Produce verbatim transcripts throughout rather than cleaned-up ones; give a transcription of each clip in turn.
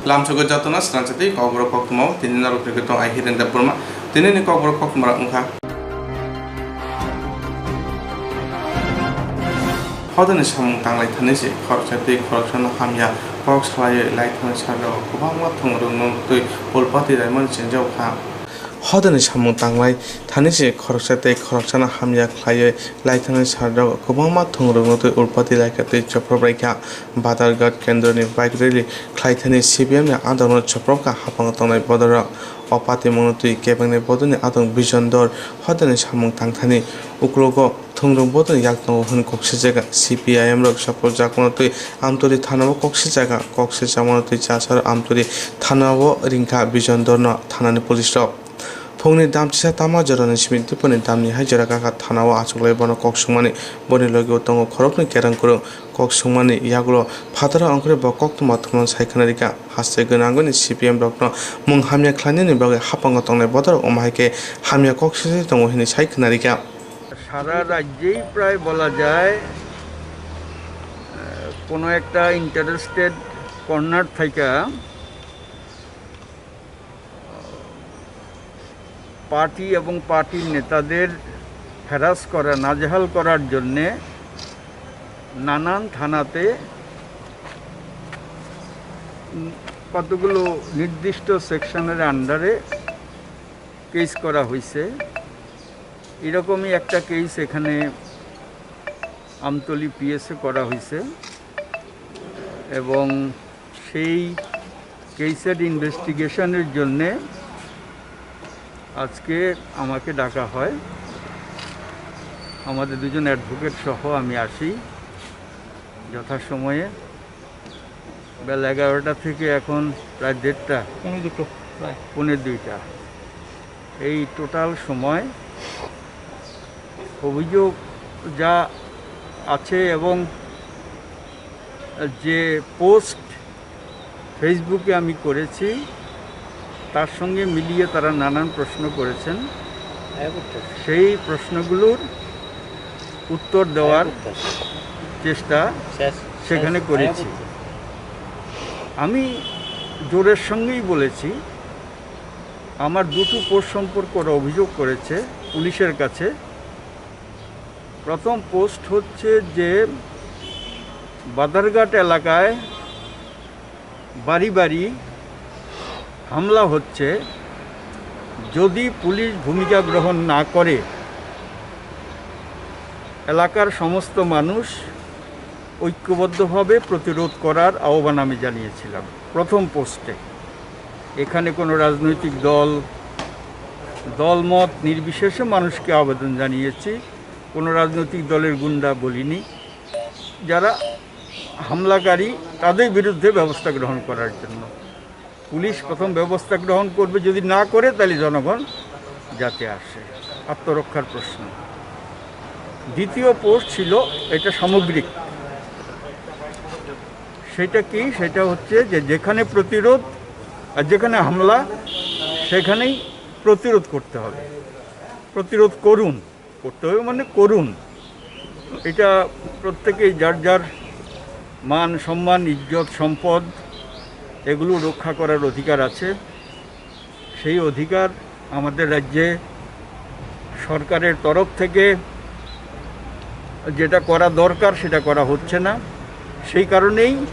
Lamsogo jotono srangsa tei kokborok koktwma o tini norok rwgwi tong ai Hiren Debbarma. Tini ni kokborok koktwma rok wngkha. Hodani samung tanglai thani se khoroksa tei khoroksano hamya kok salaiwi lai thani sajagao kwbangma thwng rwngno twi ulpati raimani chengjao kha. Hodani samung tanglai thani se khoroksa tei khoroksano hamya khlaiwi lai thani sajagao kwbangma thwng rwngno twi ulpati lai kha tei choprop rai kha. Badharghat kendroni bike rally khlai thani C P M ni adongno choprok kha haphango tongnai bodolrok. O patimungno twi kebengni bodolni adong Bijon Dor hodani samung tang thani uklogo thwngrwng bodolni yak tongo hwn kok sijak kha. C P I M rok sokojak mano twi Amtoli thanao kok sijak kha. Kok sijakmano twi chasaro Amtoli thanao ring kha Bijon Dorno thanani police rok. Phungni damchisa tama jorani simi duponi damni hai jora kha kha thanao achuklai bono kok sungmani. Boni logi o tongo khoroknwi kereng kwrwng. Kok sungmani yagulo phataro ongkhorwi bo koktwma thumno sai khna rikha. Haste gwnangwini C P M rokno mung hamya khlainani bagwi haphango tongnai bodorok omo hai khe hamya kok sese tongo hwnwi sai khna rikha. সারা রাজ্যেই প্রায় বলা যায়, আহ, কোনো একটা interested corner থাইকা পার্টি এবং পার্টির নেতাদের হ্যারাস করা, নাজেহাল করার জন্যে নানান থানাতে, উম, কতগুলো নির্দিষ্ট সেকশনের আন্ডারে কেস করা হয়েছে। এরকমই একটা কেস এখানে আমতলী পিএসএ করা হয়েছে এবং সেই কেসের ইনভেস্টিগেশনের জন্যে আজকে আমাকে ডাকা হয়। আমাদের দুজন অ্যাডভোকেট সহ আমি আসি যথাসময়ে। বেলা এগারোটা থেকে এখন প্রায় দেড়টা, পৌনে দুটো প্রায়। পৌনে দুইটা। এই টোটাল সময় অভিযোগ যা আছে এবং যে পোস্ট ফেসবুকে আমি করেছি, তার সঙ্গে মিলিয়ে তারা নানান প্রশ্ন করেছেন। সেই প্রশ্নগুলোর উত্তর দেওয়ার চেষ্টা সেখানে করেছি। আমি জোরের সঙ্গেই বলেছি, আমার দুটো পোস্ট সম্পর্কে ওরা অভিযোগ করেছে পুলিশের কাছে। প্রথম পোস্ট হচ্ছে যে বাদারঘাট এলাকায় বাড়ি বাড়ি হামলা হচ্ছে, যদি পুলিশ ভূমিকা গ্রহণ না করে, এলাকার সমস্ত মানুষ ঐক্যবদ্ধভাবে প্রতিরোধ করার আহ্বান আমি জানিয়েছিলাম প্রথম পোস্টে। এখানে কোনো রাজনৈতিক দল, দলমত নির্বিশেষে মানুষকে আবেদন জানিয়েছি, কোনো রাজনৈতিক দলের গুন্ডা বলিনি। যারা হামলাকারী, তাদের বিরুদ্ধে ব্যবস্থা গ্রহণ করার জন্য। পুলিশ প্রথম ব্যবস্থা গ্রহণ করবে, যদি না করে, তাহলে জনগণ যাতে আসে, আত্মরক্ষার প্রশ্ন। দ্বিতীয় পোস্ট ছিল, এটা সামগ্রিক। সেটা কি? সেটা হচ্ছে যে যেখানে প্রতিরোধ আর যেখানে হামলা, সেখানেই প্রতিরোধ করতে হবে। প্রতিরোধ করুন। করতে হবে মানে করুন। এটা প্রত্যেকেই যার যার মান সম্মান, ইজ্জত, সম্পদ, এগুলো রক্ষা করার অধিকার আছে। সেই অধিকার আমাদের রাজ্যে সরকারের তরফ থেকে যেটা করা দরকার, সেটা করা হচ্ছে না। সেই কারণেই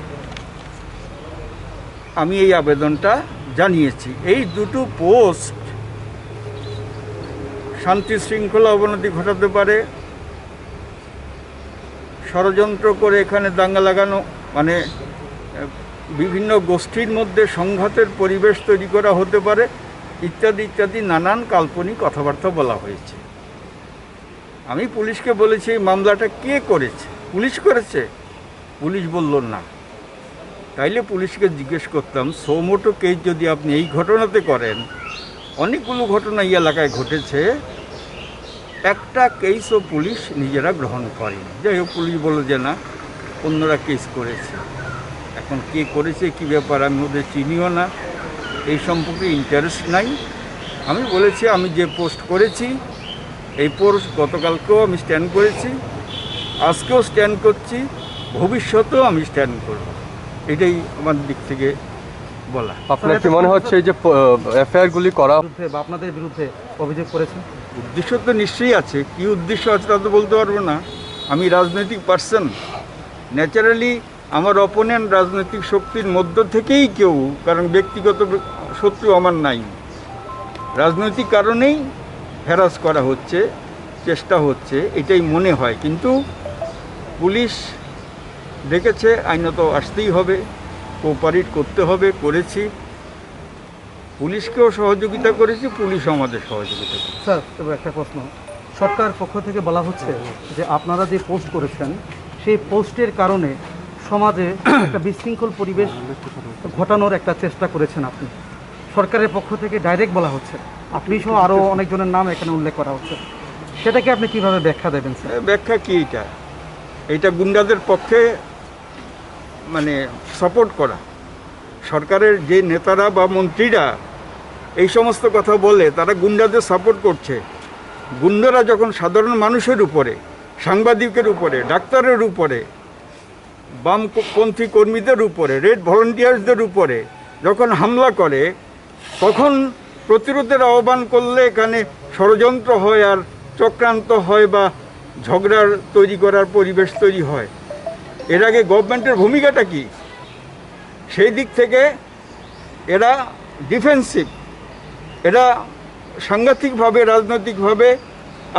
আমি এই আবেদনটা জানিয়েছি। এই দুটো পোস্ট শান্তি শৃঙ্খলা অবনতি ঘটাতে পারে, ষড়যন্ত্র করে এখানে দাঙ্গা লাগানো, মানে, আহ, বিভিন্ন গোষ্ঠীর মধ্যে সংঘাতের পরিবেশ তৈরি করা হতে পারে, ইত্যাদি ইত্যাদি নানান কাল্পনিক কথাবার্তা বলা হয়েছে। আমি পুলিশকে বলেছি, "এই মামলাটা কে করেছে? পুলিশ করেছে?" পুলিশ বলল, "না।" তাইলে পুলিশকে জিজ্ঞেস করতাম, "সো মোটো কেস যদি আপনি এই ঘটনাতে করেন, অনেকগুলো ঘটনা এই এলাকায় ঘটেছে, একটা কেসও পুলিশ নিজেরা গ্রহণ করেনি।" যাই হোক, পুলিশ বলল যে, "না, অন্যরা কেস করেছে।" এখন কে করেছে, কি ব্যাপার, আমি ওদের চিনিও না, এই সম্পর্কে ইন্টারেস্ট নাই। আমি বলেছি, আমি যে পোস্ট করেছি, এই পোস্ট গতকালকেও আমি স্ট্যান্ড করেছি, আজকেও স্ট্যান্ড করছি, ভবিষ্যতেও আমি স্ট্যান্ড করব। এটাই আমার দিক থেকে বলা। আপনার কি মনে হচ্ছে এই যে প-, এফআইআর গুলি করা? বিরুদ্ধে বা আপনাদের বিরুদ্ধে অভিযোগ করেছেন? উদ্দেশ্য তো নিশ্চয়ই আছে, কি উদ্দেশ্য আছে তা তো বলতে পারবো না। আমি রাজনৈতিক পার্সন, ন্যাচারালি আমার অপোনেন্ট রাজনৈতিক শক্তির মধ্য থেকেই কেউ, কারণ ব্যক্তিগত শত্রু আমার নাই, রাজনৈতিক কারণেই হ্যারাস করা হচ্ছে, চেষ্টা হচ্ছে, এটাই মনে হয়। কিন্তু পুলিশ ডেকেছে, আইনত আসতেই হবে, কোঅপারেট করতে হবে, করেছি। পুলিশকেও সহযোগিতা করেছি, পুলিশও আমাদের সহযোগিতা করেছে। স্যার, তবে একটা প্রশ্ন, সরকার পক্ষ থেকে বলা হচ্ছে যে আপনারা যে পোস্ট করেছেন, সেই পোস্টের কারণে সমাজে একটা বিশৃঙ্খল পরিবেশ ঘটানোর একটা চেষ্টা করেছেন আপনি। সরকারের পক্ষ থেকে ডাইরেক্ট বলা হচ্ছে, আপনি সহ আরও অনেকজনের নাম এখানে উল্লেখ করা হচ্ছে, সেটাকে আপনি কিভাবে ব্যাখ্যা দেবেন, স্যার? এ, ব্যাখ্যা কি এটা? এটা গুন্ডাদের পক্ষে, মানে, সাপোর্ট করা। সরকারের যে নেতারা বা মন্ত্রীরা এই সমস্ত কথা বলে, তারা গুন্ডাদের সাপোর্ট করছে। গুন্ডারা যখন সাধারণ মানুষের উপরে, সাংবাদিকের উপরে, ডাক্তারের উপরে, বামপন্থী কর্মীদের উপরে, রেড ভলান্টিয়ার্সদের উপরে যখন হামলা করে, তখন প্রতিরোধের আহ্বান করলে এখানে ষড়যন্ত্র হয়, আর চক্রান্ত হয় বা ঝগড়ার তৈরি করার পরিবেশ তৈরি হয়। এর আগে গভর্নমেন্টের ভূমিকাটা কি? সেই দিক থেকে এরা ডিফেন্সিভ, এরা সাংঘাতিকভাবে রাজনৈতিকভাবে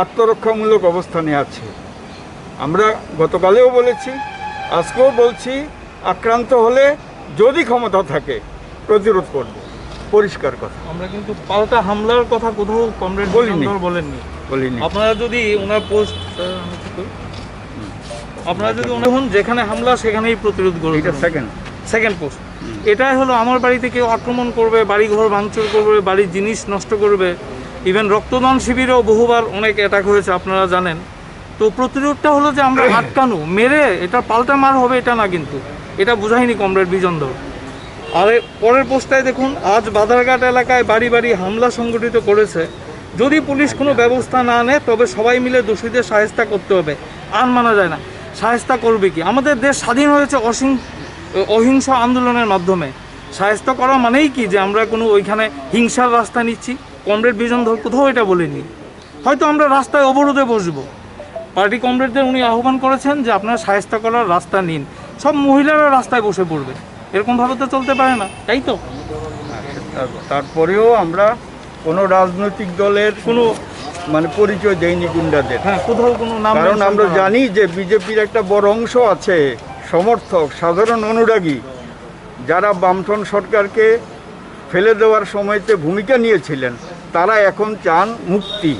আত্মরক্ষামূলক অবস্থানে আছে। আমরা গতকালেও বলেছি, আজকেও বলছি, আক্রান্ত হলে যদি ক্ষমতা থাকে প্রতিরোধ করব, পরিষ্কার কথা। আমরা কিন্তু পাল্টা হামলার কথা কোথাও কমরেড বলিনি। বিজনধর বলেননি। বলিনি। আপনারা যদি ওনার পোস্ট, স্যার, আমি কি করি? আপনারা যদি ওনার, যেখানে হামলা সেখানেই প্রতিরোধ গড়ে এটা তুলুন। সেকেন্ড। Second post. হুম। এটাই হলো আমার বাড়িতে কেউ আক্রমণ করবে, বাড়ি ঘর ভাঙচুর করবে, বাড়ির জিনিস নষ্ট করবে, ইভেন রক্তদান শিবিরেও বহুবার অনেক অ্যাটাক হয়েছে, আপনারা জানেন। তো প্রতিরোধটা হলো যে আমরা আটকানো, মেরে এটা পাল্টা মার হবে, এটা না, কিন্তু এটা বুঝায়নি কমরেড বিজনধর। আর এর পরের পোস্টটায় দেখুন, আজ বাধারঘাট এলাকায় বাড়ি বাড়ি হামলা সংগঠিত করেছে। যদি পুলিশ কোনো ব্যবস্থা না নেয়, তবে সবাই মিলে দোষীদের শায়েস্তা করতে হবে, আর মানা যায় না। শায়েস্তা করবে কি? আমাদের দেশ স্বাধীন হয়েছে অসিং-, অহিংস আন্দোলনের মাধ্যমে। শায়েস্তা করা মানেই কি যে আমরা কোনো ওইখানে হিংসার রাস্তা নিচ্ছি? কমরেড বিজনধর কোথাও এটা বলেনি। হয়তো আমরা রাস্তায় অবরোধে বসবো। পার্টি কমরেডদের উনি আহ্বান করেছেন যে আপনারা শায়েস্তা করার রাস্তা নিন, সব মহিলারা রাস্তায় বসে পড়বে, এরকমভাবে তো চলতে পারে না, তাই তো? তার-, তারপরেও আমরা কোনো রাজনৈতিক দলের কোনো, মানে, পরিচয় দেয়নি গুন্ডাদের। হ্যাঁ, কোথাও কোনো নাম কারণ মেনশন আমরা করা জানি যে বিজেপির একটা বড় অংশ আছে, সমর্থক, সাধারণ অনুরাগী, যারা বামফ্রন্ট সরকারকে ফেলে দেওয়ার সময়তে ভূমিকা নিয়েছিলেন, তারা এখন চান মুক্তি।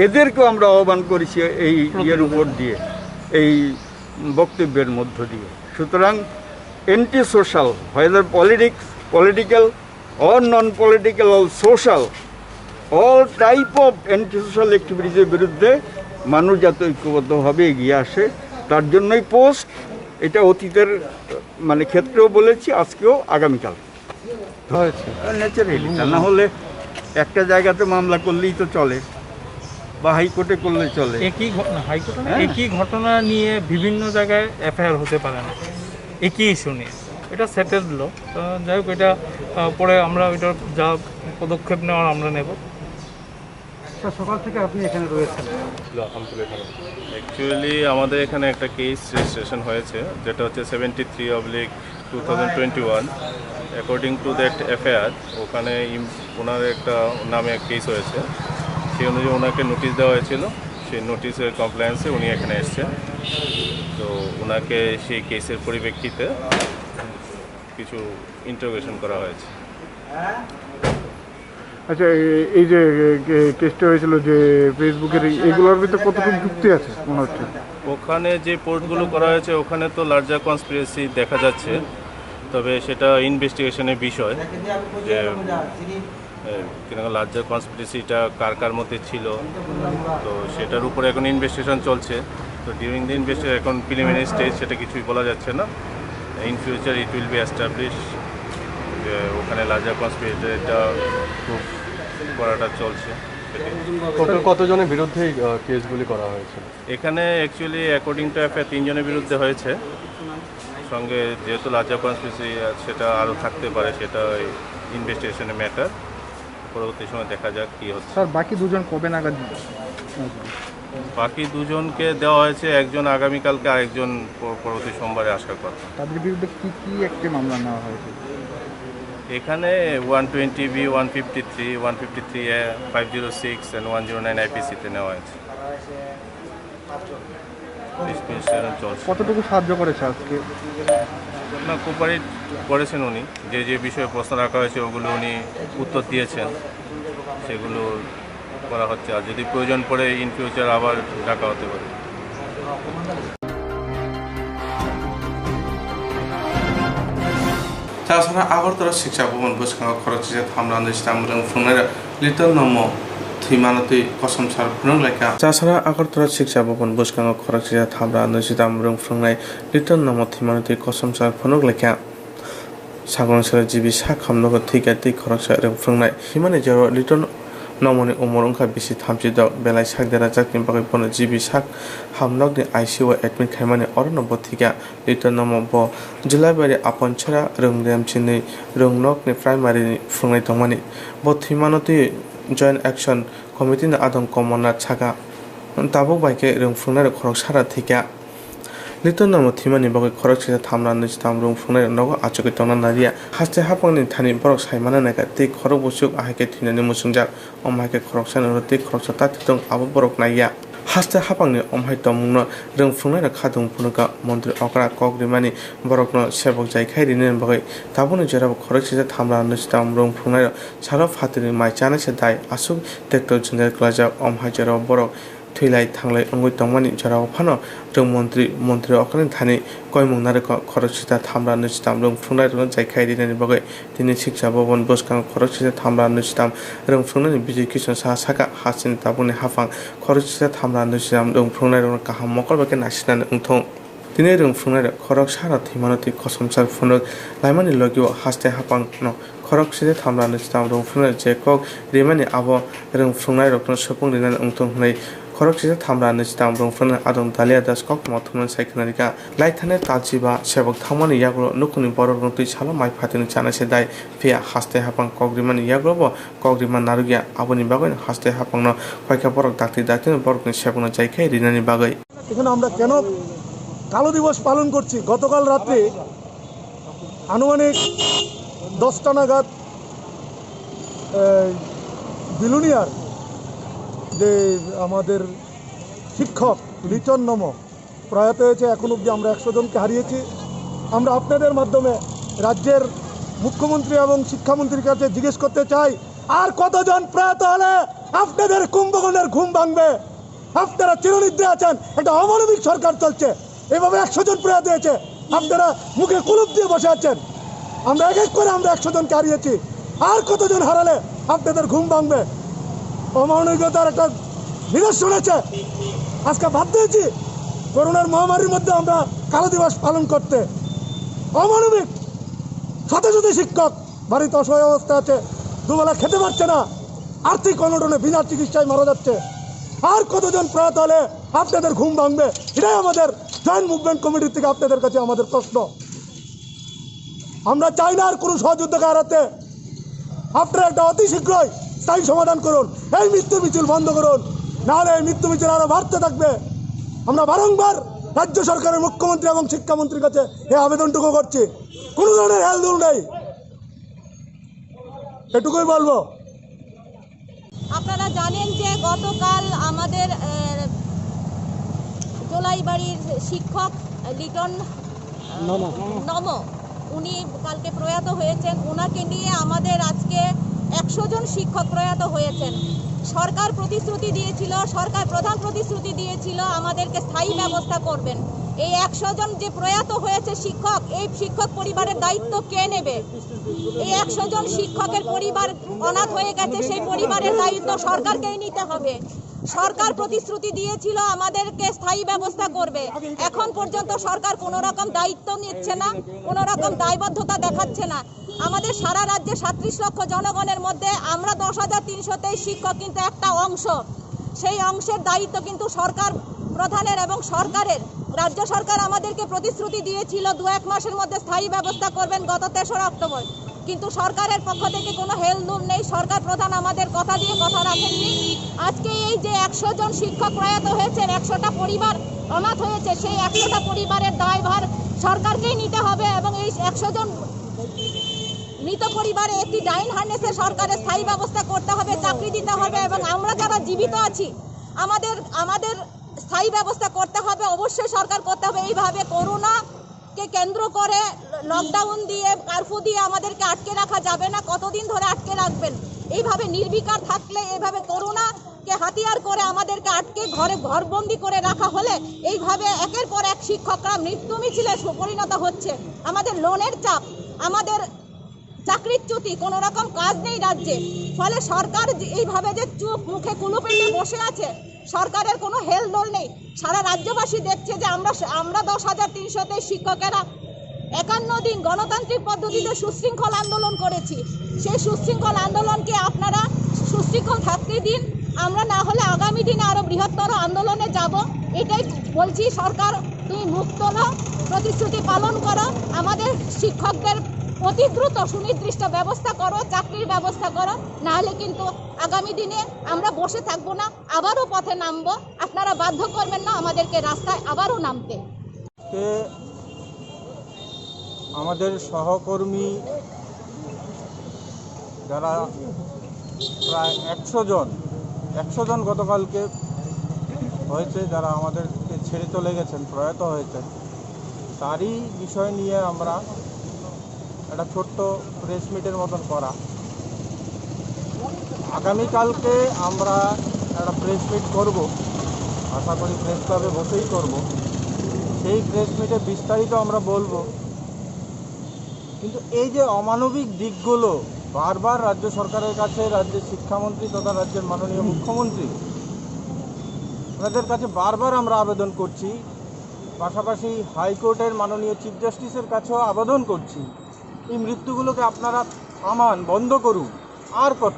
এদেরকেও আমরা আহ্বান করেছি এই ইয়ের উপর দিয়ে, এই বক্তব্যের মধ্য দিয়ে। সুতরাং anti social, whether politics, political or non political or social, all type of anti social activities এর বিরুদ্ধে মানুষ যাতে ঐক্যবদ্ধভাবে এগিয়ে আসে, তার জন্যই পোস্ট। এটা অতীতের, মানে, ক্ষেত্রেও বলেছি, আজকেও, আগামীকাল। হয়েছে। ন্যাচারালি, তা না হলে একটা জায়গাতে মামলা করলেই তো চলে, বা হাইকোর্টে করলে চলে। একই ঘটনা, হাইকোর্টে না, হ্যাঁ। একই ঘটনা নিয়ে বিভিন্ন জায়গায় এফআইআর হতে পারে না, একই ইস্যু নিয়ে। এটা সেটেলড ল। তো যাই হোক, এটা, আহ, পরে আমরা ওইটার যা পদক্ষেপ নেওয়ার আমরা নেব। স্যার, সকাল থেকে আপনি এখানে রয়েছেন। অ্যাকচুয়ালি আমাদের এখানে একটা কেস রেজিস্ট্রেশন হয়েছে, যেটা হচ্ছে seventy three oblique two thousand twenty one. According to that FIR, ওখানে ইম-, ওনার একটা নামে এক কেস হয়েছে, সেই অনুযায়ী ওনাকে নোটিশ দেওয়া হয়েছিল। সেই নোটিশের কমপ্লায়েন্সে উনি এখানে এসছেন। তো ওনাকে সেই কেসের পরিপ্রেক্ষিতে কিছু ইন্টারোগেশন করা হয়েছে। আচ্ছা, এ-, এই যে, এ, এ, কেসটা হয়েছিল যে ফেসবুকের, এই, এগুলোর ভিতরে কতটুকু যুক্তি আছে মনে হচ্ছে? ওখানে যে পোস্টগুলো করা হয়েছে, ওখানে তো লার্জার কনস্পিরেসি দেখা যাচ্ছে, তবে সেটা ইনভেস্টিগেশনের বিষয় যে, এ, কিন্তু লার্জার কনস্পিরেসিটা কার কার মধ্যে ছিল, তো সেটার উপরে এখন ইনভেস্টিগেশন চলছে। তো ডিউরিং দ্য ইনভেস্টিগেশন, এখন প্রিলিমিনারি স্টেজ, সেটা কিছুই বলা যাচ্ছে না। In future it will be established যে ওখানে লার্জার কনস্পিরেসিটা প্রুফ করাটা চলছে। টোটাল কতজনের বিরুদ্ধে এই, আহ, কেসগুলি করা হয়েছিল? এখানে অ্যাকচুয়ালি অ্যাকর্ডিং টু এফআইআর তিনজনের বিরুদ্ধে হয়েছে। সঙ্গে যেহেতু লার্জার কনস্পিরেসি, সেটা আরও থাকতে পারে, সেটা ওই ইনভেস্টিগেশনের ম্যাটার। পরবর্তী সময় দেখা যাক কী হচ্ছে। স্যার, বাকি দুজন কবে নাগাদ? বাকি দুজনকে দেওয়া হয়েছে, একজন আগামীকালকে, আরেকজন প-, পরবর্তী সোমবারে আসার কথা। তাদের বিরুদ্ধে কি কি একটি মামলা নেওয়া হয়েছে? এখানে one twenty B, one fifty three, one fifty three A, five zero six and one zero nine আইপিসিতে নেওয়া হয়েছে। ইনভেস্টিগেশন চলছে। কতটুকু সাহায্য করেছে আজকে? না, কোঅপারেট করেছেন উনি। যে যে বিষয়ে প্রশ্ন রাখা হয়েছে, ওগুলো উনি উত্তর দিয়েছেন, সেগুলো করা হচ্ছে। আর যদি প্রয়োজন পড়ে, ইন ফিউচার আবার ডাকা হতে পারে। Chasana Agartala Shiksha Bhavan bwskango khoroksisa thamra nwichita mwrwng phwrwngnai Liton Nomo thwimano twi kosomsar phunuk laikha. Chasana Agartala Shiksha Bhavan bwskango khoroksisa thamra nwichita mwrwng phwrwngnai Liton Nomo thwimano twi kosomsar phunuk laikha. Sagwrang salo G B sak hamnogo thwikha tei khoroksa rwng phwrwngnai. Himani jora Liton Nomoni umor wngkha bisi thamchi dok, belai sak derajakni bagwi bono G B sak hamnokni I C U o admit khaimani, orono bo thwikha. Liton Nomo bo Julaibari Aponchara rwng remchinwi rwng nokni primary ni phwrwngnai tongmani. Bo thwimano twi Joint Action Committee ni adong Komornath saka, tabuk bai khe rwng phwrwngnairok khoroksara thwikha. Liton Nomo thwimani bagwi khoroksisa thamra nwichita mwrwng phwrwngnairok nogo achugwi tongna nariya. Haste haphangni thani borok sai manna naikha tei khorok buchuk ahai khe thwinani muchungjak. Omo hai khe khoroksani ulo tei khoroksa ta thwi tongo, abo borok naiya. Haste haphangni omo hai tongmungno rwng phwrwngnairok kha dung phunukha. Montri okra kok rimani borokno sebok jai khai rinani bagwi tabukni jorabo khoroksisa thamra nwichita mwrwng phwrwngnairok salo phatini mai chanai se dai aswk tekto jwngjal kwlaijak. Omo hai jorao borok thwilai thanglai wngwi tongmani jorao phano rwng montri, montri okrani thani koimung narwkha. Khoroksita thamra nwichita mwrwng phwrwngnairokno jai khai rinani bagwi tini Shiksha Bhavan bwskango khoroksita thamra nwichita mwrwng phwrwngnani Bijoy Kishore Saha saka, hasteni tabukni haphang khoroksita thamra nwichita mwrwng phwrwngnairokno kaham mokol bai khe naisinani wngthung. Tini rwng phwrwngnairok khoroksano thwimano twi kosomsar phunuk laimani logi o haste haphangno khoroksita thamra nwichita mwrwng phwrwngnairok je kok rimani abo rwng phwrwngnairokno supung rinani wngthung hwnwi khoroksita thamra nwichita mwrwng phwrwngnairok adong Dalia Das koktwma thumnani sai khwnarikha. Laithani talchi ba sebok thangmani yagulo nukhungni borok rwng twi salo mai phatini chanai se dai, phiya haste haphang kok rimani yagulo bo kok rima narwkya, aboni bagwino haste haphangno khaikha borok dakti dakti borokni sebokno jai khai rinani bagwi. এখানে আমরা কেন কালো দিবস পালন করছি? গতকাল রাত্রে আনুমানিক দশটা নাগাদ, এই, বিলোনিয়ার যে আমাদের শিক্ষক লিটন নম প্রয়াত হয়েছে। এখন অবধি আমরা একশো জনকে হারিয়েছি। আমরা আপনাদের মাধ্যমে রাজ্যের মুখ্যমন্ত্রী এবং শিক্ষামন্ত্রীর কাছে জিজ্ঞেস করতে চাই, আর কতজন প্রয়াত হলে আপনাদের কুম্ভকর্ণের ঘুম ভাঙবে? আপনারা চিরনিদ্রায় আছেন, একটা অমানবিক সরকার চলছে। এভাবে একশো জন প্রয়াত হয়েছে, আপনারা মুখে কুলুপ দিয়ে বসে আছেন। আমরা এক এক করে আমরা একশো জনকে হারিয়েছি, আর কতজন হারালে আপনাদের ঘুম ভাঙবে? অমানবিকতার একটা নিদর্শন আছে। আজকে বাধ্য হয়েছি করোনার মহামারীর মধ্যে আমরা কালো দিবস পালন করতে। অমানবিক, শত শত শিক্ষক বাড়িতে অসহায় অবস্থা আছে, দুবেলা খেতে পারছে না, আর্থিক অনটনে বিনা চিকিৎসায় মারা যাচ্ছে। আর কতজন প্রয়াত হলে আপনাদের ঘুম ভাঙবে? এটাই আমাদের জয়েন্ট মুভমেন্ট কমিটির থেকে আপনাদের কাছে আমাদের প্রশ্ন। আমরা চাই না আর কোনো সহযোদ্ধা হারাতে। আপনারা একটা অতি শীঘ্রই স্থায়ী সমাধান করুন, এই মৃত্যু মিছিল বন্ধ করুন, নাহলে এই মৃত্যু মিছিল আরো বাড়তে থাকবে। আমরা বারংবার রাজ্য সরকারের মুখ্যমন্ত্রী এবং শিক্ষামন্ত্রীর কাছে এই আবেদনটুকু করছি। কোনো ধরনের হেলদোল নেই, এটুকুই বলবো। আপনারা জানেন যে গতকাল আমাদের, আহ, জোলাইবাড়ির শিক্ষক লিটন, আহ, নম। নম, উনি কালকে প্রয়াত হয়েছেন। ওনাকে নিয়ে আমাদের আজকে একশো জন শিক্ষক প্রয়াত হয়েছেন। সরকার প্রতিশ্রুতি দিয়েছিল, সরকার প্রধান প্রতিশ্রুতি দিয়েছিল আমাদেরকে স্থায়ী ব্যবস্থা করবেন। এই একশো জন যে প্রয়াত হয়েছে শিক্ষক, এই শিক্ষক পরিবারের দায়িত্ব কে নেবে? এই একশো জন শিক্ষকের পরিবার অনাথ হয়ে গেছে, সেই পরিবারের দায়িত্ব সরকারকেই নিতে হবে। সরকার প্রতিশ্রুতি দিয়েছিল আমাদেরকে স্থায়ী ব্যবস্থা করবে, এখন পর্যন্ত সরকার কোনো রকম দায়িত্ব নিচ্ছে না, কোনো রকম দায়বদ্ধতা দেখাচ্ছে না। আমাদের সারা রাজ্যে সাতত্রিশ লক্ষ জনগণের মধ্যে আমরা দশ হাজার তিনশো তেইশ শিক্ষক কিন্তু একটা অংশ, সেই অংশের দায়িত্ব কিন্তু সরকার প্রধানের এবং সরকারের। রাজ্য সরকার আমাদেরকে প্রতিশ্রুতি দিয়েছিল দু এক মাসের মধ্যে স্থায়ী ব্যবস্থা করবেন গত তেসরা অক্টোবর, কিন্তু সরকারের পক্ষ থেকে কোনো হেলদোল নেই। সরকার প্রধান আমাদের কথা দিয়ে কথা রাখেননি। আজকে এই যে একশো জন শিক্ষক প্রয়াত হয়েছেন, একশোটা পরিবার অনাথ হয়েছে, সেই একশোটা পরিবারের দায়ভার সরকারকেই নিতে হবে এবং এই একশো জন মৃত পরিবারে একটি ডাইন হার্নেসের সরকারের স্থায়ী ব্যবস্থা করতে হবে, চাকরি দিতে হবে এবং আমরা যারা জীবিত আছি আমাদের আমাদের স্থায়ী ব্যবস্থা করতে হবে। অবশ্যই সরকার করতে হবে। এইভাবে করোনাকে কেন্দ্র করে লকডাউন দিয়ে, কারফিউ দিয়ে আমাদেরকে আটকে রাখা যাবে না। কতদিন ধরে আটকে রাখবেন? এইভাবে নির্বিকার থাকলে, এইভাবে করোনাকে হাতিয়ার করে আমাদেরকে আটকে ঘরে ঘরবন্দি করে রাখা হলে এইভাবে একের পর এক শিক্ষকরা মৃত্যু মিছিলে পরিণত হচ্ছে। আমাদের লোনের চাপ, আমাদের চাকরিচ্যুতি, কোনো রকম কাজ নেই রাজ্যে। ফলে সরকার যে এইভাবে যে চুপ মুখে কুলুপ এঁটে বসে আছে, সরকারের কোনো হেলদোল নেই। সারা রাজ্যবাসী দেখছে যে আমরা আমরা দশ হাজার তিনশো তেইশ শিক্ষকেরা একান্ন দিন গণতান্ত্রিক পদ্ধতিতে সুশৃঙ্খল আন্দোলন করেছি। সেই সুশৃঙ্খল আন্দোলনকে আপনারা সুশৃঙ্খল থাকতে দিন। আমরা না হলে আগামী দিনে আরো বৃহত্তর আন্দোলনে যাব। এটাই বলছি, সরকার, তুমি মুখ তোলো, প্রতিশ্রুতি পালন করো, আমাদের শিক্ষকদের অতি দ্রুত সুনির্দিষ্ট ব্যবস্থা করো, চাকরির ব্যবস্থা করো, না হলে কিন্তু আগামী দিনে আমরা বসে থাকবো না, আবারও পথে নামবো। আপনারা বাধ্য করবেন না আমাদেরকে রাস্তায় আবারও নামতে। তে আমাদের সহকর্মী যারা প্রায় একশো জন, একশো জন গতকালকে হয়েছে, যারা আমাদেরকে ছেড়ে চলে গেছেন, প্রয়াত হয়েছেন, তারই বিষয় নিয়ে আমরা একটা ছোট্ট প্রেস মিটের মতন করা। আগামীকালকে আমরা একটা প্রেস মিট করব, আশা করি প্রেস ক্লাবে বসেই করব। সেই প্রেস মিটে বিস্তারিত আমরা বলবো। কিন্তু এই যে অমানবিক দিকগুলো বারবার রাজ্য সরকারের কাছে, রাজ্যের শিক্ষামন্ত্রী তথা রাজ্যের মাননীয় মুখ্যমন্ত্রী, ওনাদের কাছে বারবার আমরা আবেদন করছি, পাশাপাশি হাইকোর্টের মাননীয় চিফ জাস্টিসের কাছেও আবেদন করছি, এই মৃত্যুগুলোকে আপনারা থামান, বন্ধ করুন। আর কত?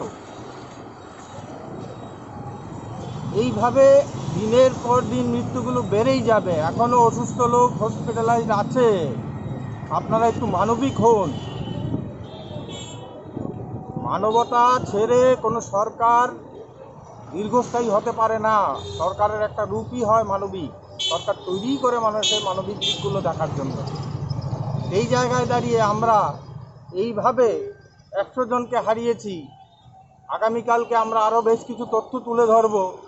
এইভাবে দিনের পর দিন মৃত্যুগুলো বেড়েই যাবে। এখনো অসুস্থ লোক হসপিটালাইজড আছে। আপনারা একটু মানবিক হন। মানবতা ছেড়ে কোনো সরকার দীর্ঘস্থায়ী হতে পারে না। সরকারের একটা রূপই হয় মানবিক। সরকার তৈরিই করে মানুষের মানবিক দিকগুলো দেখার জন্য। এই জায়গায় দাঁড়িয়ে আমরা এইভাবে একশো জনকে হারিয়েছি। আগামীকালকে আমরা আরও বেশ কিছু তথ্য তুলে ধরব।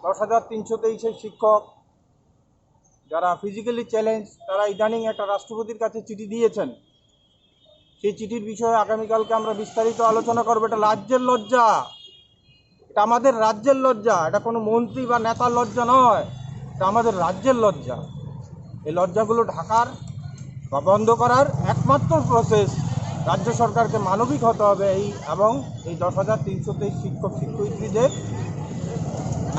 দশ হাজার তিনশো তেইশের শিক্ষক যারা ফিজিক্যালি চ্যালেঞ্জ, তারা ইদানিং একটা রাষ্ট্রপতির কাছে চিঠি দিয়েছেন। সেই চিঠির বিষয়ে আগামীকালকে আমরা বিস্তারিত আলোচনা করব। এটা রাজ্যের লজ্জা, এটা আমাদের রাজ্যের লজ্জা, এটা কোনো মন্ত্রী বা নেতার লজ্জা নয়, এটা আমাদের রাজ্যের লজ্জা। এই লজ্জাগুলো ঢাকার বা বন্ধ করার একমাত্র প্রসেস রাজ্য সরকারকে মানবিক হতে হবে এই এবং এই দশ হাজার তিনশো তেইশ শিক্ষক শিক্ষয়িত্রীদের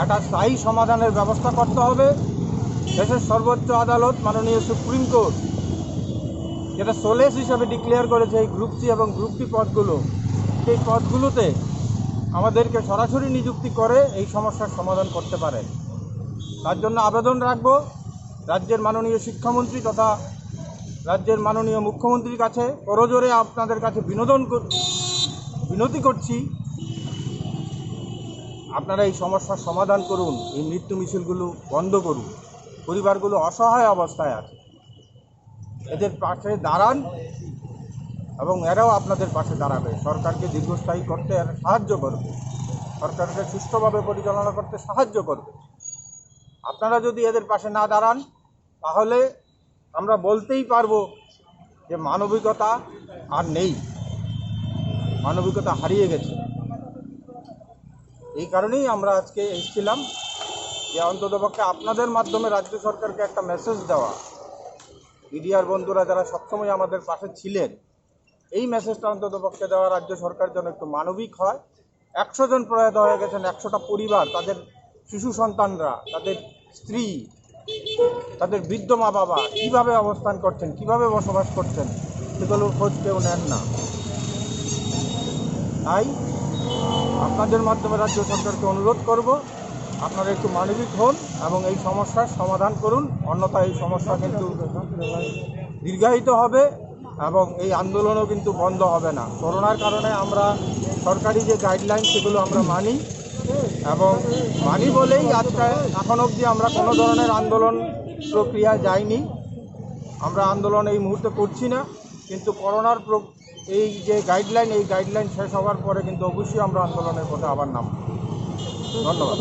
একটা স্থায়ী সমাধানের ব্যবস্থা করতে হবে। দেশের সর্বোচ্চ আদালত, মাননীয় সুপ্রিম কোর্ট, যেটা সোলেস হিসাবে ডিক্লেয়ার করেছে এই গ্রুপ সি এবং গ্রুপ ডি পদগুলো, সেই পদগুলোতে আমাদেরকে সরাসরি নিযুক্তি করে এই সমস্যার সমাধান করতে পারে। তার জন্য আবেদন রাখবো রাজ্যের মাননীয় শিক্ষামন্ত্রী তথা রাজ্যের মাননীয় মুখ্যমন্ত্রীর কাছে। করজোরে আপনাদের কাছে বিনোদন কর- বিনতি করছি, আপনারা এই সমস্যার সমাধান করুন, এই মৃত্যু মিছিলগুলো বন্ধ করুন। পরিবারগুলো অসহায় অবস্থায় আছে, এদের পাশে দাঁড়ান এবং এরাও আপনাদের পাশে দাঁড়াবে। সরকারকে দীর্ঘস্থায়ী করতে এরা সাহায্য করবে, সরকারকে সুষ্ঠুভাবে পরিচালনা করতে সাহায্য করবে। আপনারা যদি এদের পাশে না দাঁড়ান, তাহলে আমরা বলতেই পারবো যে মানবিকতা আর নেই, মানবিকতা হারিয়ে গেছে। এই কারণেই আমরা আজকে এসেছিলাম যে অন্ততপক্ষে আপনাদের মাধ্যমে রাজ্য সরকারকে একটা মেসেজ দেওয়া, মিডিয়ার বন্ধুরা যারা সবসময় আমাদের পাশে ছিলেন, এই মেসেজটা অন্ততপক্ষে দেওয়া, রাজ্য সরকার যেন একটু মানবিক হয়। একশো জন প্রয়াত হয়ে গেছেন, একশোটা পরিবার, তাদের শিশু সন্তানরা, তাদের স্ত্রী, তাদের বৃদ্ধ মা বাবা কিভাবে অবস্থান করছেন, কিভাবে বসবাস করছেন, সেগুলোর খোঁজ কেউ নেন না। তাই আপনাদের মাধ্যমে রাজ্য সরকারকে অনুরোধ করব, আপনারা একটু মানবিক হন এবং এই সমস্যার সমাধান করুন, অন্যথায় এই সমস্যা কিন্তু দীর্ঘায়িত হবে এবং এই আন্দোলনও কিন্তু বন্ধ হবে না। করোনার কারণে আমরা সরকারি যে গাইডলাইন, সেগুলো আমরা মানি এবং মানি বলেই আজকে এখন অবধি আমরা কোনো ধরনের আন্দোলন প্রক্রিয়া যাইনি। আমরা আন্দোলন এই মুহূর্তে করছি না, কিন্তু করোনার প্র-, এই যে গাইডলাইন, এই গাইডলাইন শেষ হওয়ার পরে কিন্তু অবশ্যই আমরা আন্দোলনের পথে আবার নামব। ধন্যবাদ।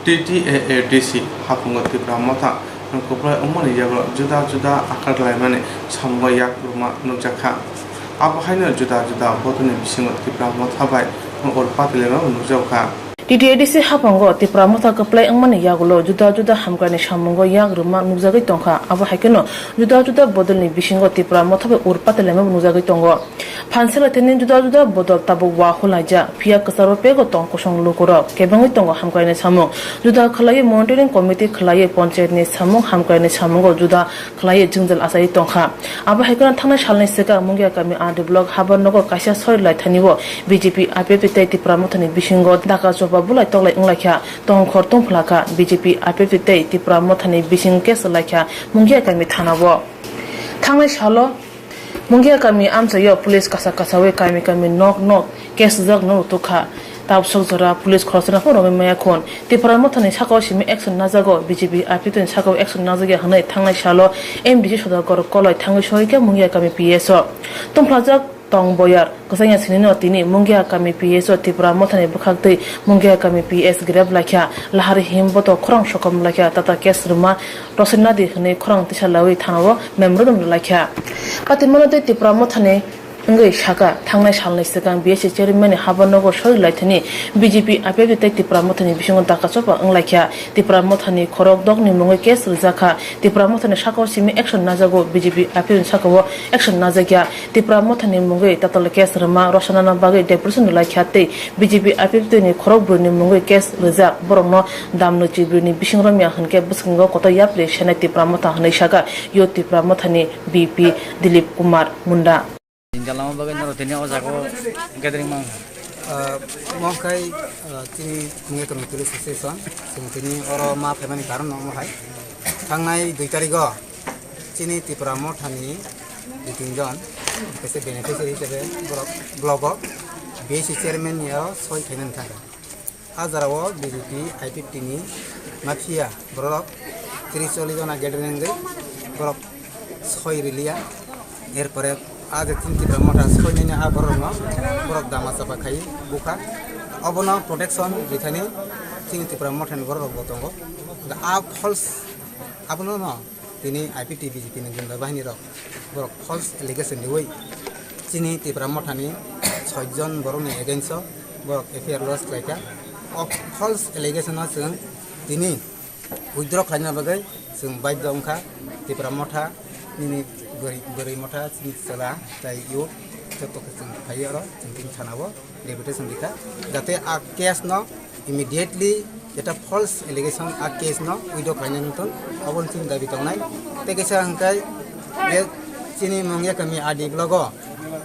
T T A A D C haphango Tipra Motha kwplai wngmani yago juda juda akhar khlaimani samungo yak rwma nukjakha. Abo haino juda juda bodolni bisingo Tipra Motha bai ur patlaima nukjago kha. T T A D C haphango Tipra Motha kwplai wngmani yagulo juda juda hamkraini samungo yak rwma nukjagwi tongkha. Abo hai kheno juda juda bodolni bisingo Tipra Motha bai ur patlaima nukjagwi tongo. Phanselai thani juda juda bodol tabuk wa hulaijak, phiya kwcharo pego tong kosong lukurok. Kebengwi tongo hamkraini samung. Juda khlaiwi monitoring committee khlaiwi panchayatni samung hamkraini samungo juda khlaiwi jwngjal achaiwi tongkha. Abo hai kheno thangnai salni swkang Mungia kami R D block Habar nogo kaisa sori lai thani o B J P, I P F T tei Tipra Mothani bisingo daka choba bulai toklai wnglaikha, tongkhor tongphlakha. B J P, I P F T tei Tipra Mothani bising case laikha Mungia kami thana o. Thangnai salo Mungia kami amchaio police kasa kasawi kami kami nok nok case rijak no rwtwkha. Tabsok jora police khoroksa no phano romwi maya khun. Tipra Mothani sakao simi action najago, B J P, I P F T ni sakao action najagya hwnwi thangnai salo M D C Sodagor Koloi thangwi sohikha Mungia kami P S o. Tongphlajak tong boyar kwchangya sinino tini Mungia kami P S o Tipra Mothani bwkhaktwi Mungia kami P S grep laikha. Lahari him boto khorang sokom laikha, tata case rwma rosai nadi hwnwi khorang tisa lawi thanao memorandum rwlaikha. Patimano tei Tipra Mothani wngwi saka, thangnai salni swkang B S C chairman ni habar nogo sori laithani B J P, I P F T tei Tipra Mothani bisingo daka chopa wnglaikha. Tipra Mothani khorok dokni mungwi case rwjakha. Tipra Mothani sakao simi action najago, B J P, I P F T ni sakao action najakya. Tipra Mothani mungwi tatal case rwma rwsanana bagwi deputation rwlaikha tei B J P, I P F T ni khorok brwini mungwi case rwjak, borokno damno chibrwini bising romya hwnkhe bwskango kotor yapri senai Tipra Motha hwnwi saka Youth Tipra Mothani V P Dilip Kumar Munda. Jalama bagwi norok tini o jaga o gathering mang kha. Ah, omo khai, ah, chini Mungia Kami Police Station, chwng tini oro ma phaimani karon no omo hai. Thangnai dui tarigo chini Tipra Mothani dui tin jon kaisa beneficiary hisabe borok blogo B S C chairman ni aro soi khainani thangkha. A jora o B J P I P F T ni mafia borok tris chollish jona gathering wngwi borok soi riliya. Erpore a je tin Tipra Motha soi nini a borok no borok dama chapa khai bukha. Obono protection rithani tin Tipra Motha ni borok rok bo tongo. A false abono no tini I P T B J P ni gunda bahini rok borok false allegation riwi chini Tipra Mothani soi jon borokni against o borok F I R lodge khlaikha. O false allegation o chwng tini withdraw khlaina bagwi chwng baidhyo wngkha. Tipra Motha nini bwrwi, bwrwi Motha chini chwla tei youth joto khe chwng phaiwi oro chwng tini thana o deputation rikha, jate a case no immediately jeta false allegation a case no withdraw khlaina wngthon, aboni chini dabi tongnai. Tei kaisa hwnkhe je chini Mungia Kami R D block o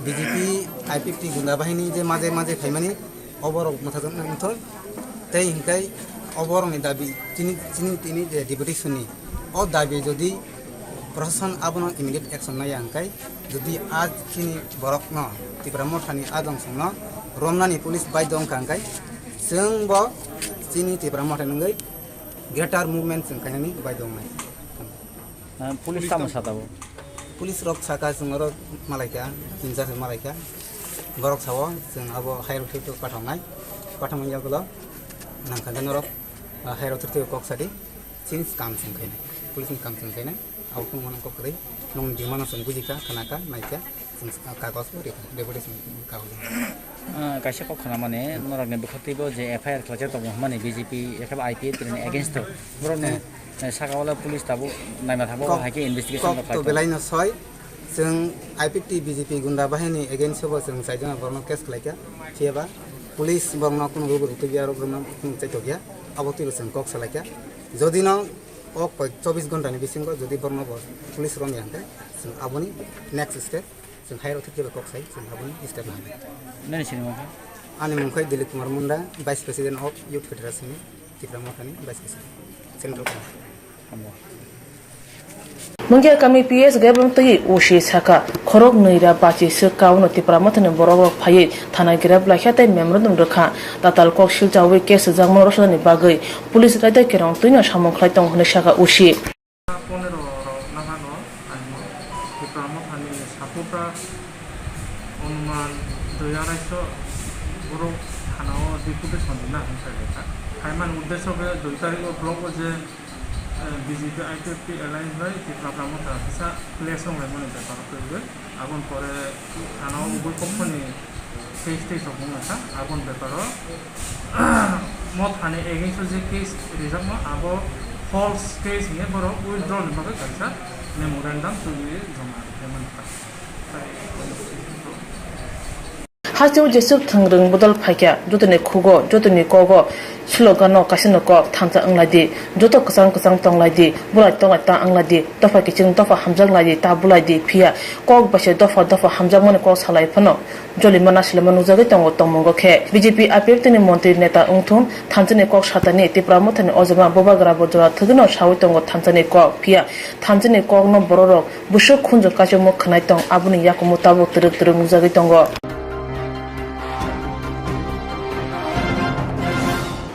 B J P I P F T gunda bahini je maje maje phaimani, oborok mwthajwk wngthon. Tei hwnkhe oborokni dabi chini, chini tini je deputation ni o dabi jodi proshashan abono immediate action naiya hwnkhe, jodi a chini borokno Tipra Mothani a dongsongno romnani police baidhyo wngkha hwnkhe, chwngbo chini Tipra Motha wngwi greater movement chwng khainani baidhyo wngnai. Ah, police tamo sa tabuk? Police rok saka chwng oro malaikha, tin char malaikha. Borok sao chwng abo higher authority pathoknai. Pathokmani yagulo nangkha norok, ah, higher authority kok sadi. Chini kam chwng khainai, police ni kam chwng khainai, abo phunukmano kok kwrwi, nwng demand no chwng bujikha, khnakha, naikha, chwng kagoj bo rikha, deputation kagoj. Ah, kaisa kok khna mani, norokni bwkhaktwi bo je F I R khlaijak tongo hwnmani B J P ekhe I P F T ni against o, borokni, eh, saka wala police tabuk naima thangbo, kok, hai khe investigation kok rok to khlai tongo. Belai no soi, chwng I P F T B J P gunda bahini against o bo chwng chaijana borokno case khlaikha, phiyaba police borokno kunu rwgwi rwtwkya, rwgwi rwna kunu chaitokya, abo twibo chwng kok salaikha. Jodi no o koi chobbish ghonta ni bisingo jodi borokno bo police romya hwnkhe, chwng aboni next step Chwng hai rok thik jeba kok sai, chwng haboni step laha nai. Nani sini mokha? Ani mung khai Dilip Kumar Munda, Vice President of Youth Federation ni Tipra Mothani Vice President, Central Committee. Mungya kami P S Gabam twi usi saka, khorok nwi ra bachi se kauno Tipra Mothani borok rok phaiwi thana girap laikha tei memorandum rwkha. Tatal kok silchawi case swijak mano rwchapnani bagwi police raida kerong twino samung khlai tongo hwnwi saka usi. Ponero rok nahano aimo Tipra Mothani supporter onuman dui arai so borok thanao deputation rina hwnwi sai laikha. Phaimani uddesho khe dui tarikh o block o je B J P I P F T alliance bai Tipra Motha kisa clash wng laimani bepar twiwi. Aboni pore thana o ubui pokkhoni case tei tongmung wngkha. Aboni beparo Mothani against o je case rijakma abo false case hinwi borok withdraw ni bagwi kaisa memorandum twiwi joma rwkhe mankha. Hasteo jeswk thwngrwng bodol phaikha, jotoni khugo, jotoni kogo, slogan no kaisa no kok thansa wnglaidi, joto kwchang kwchang tonglaidi, bulai tonglai ta wnglaidi, dopha kiching dopha hamjak laidi, ta bulaidi, phiya kok bai se dopha dopha hamjakmani kok salai phano jolima nasilima nukjagwi tongo tongmungo khe. B J P I P F T ni montri neta wngthung thansani kok satani Tipra Mothani ojama bubagra bo jora thwgwino sawi tongo thansani kok, phiya thansani kokno bororok Bwswk khunju kaichomwi khwnai tong, aboni yakumu tabuk twrwk twrwk nukjagwi tongo.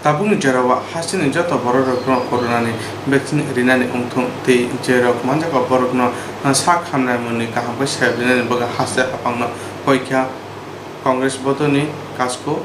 Tabukni jorao hasteni joto bororokno coronani vaccine rinani wngthung tei jerok manjakha borokno sak hamnai mwnwi kaham khe sep rinani bagwi haste haphangno koikha Congress bodolni kasko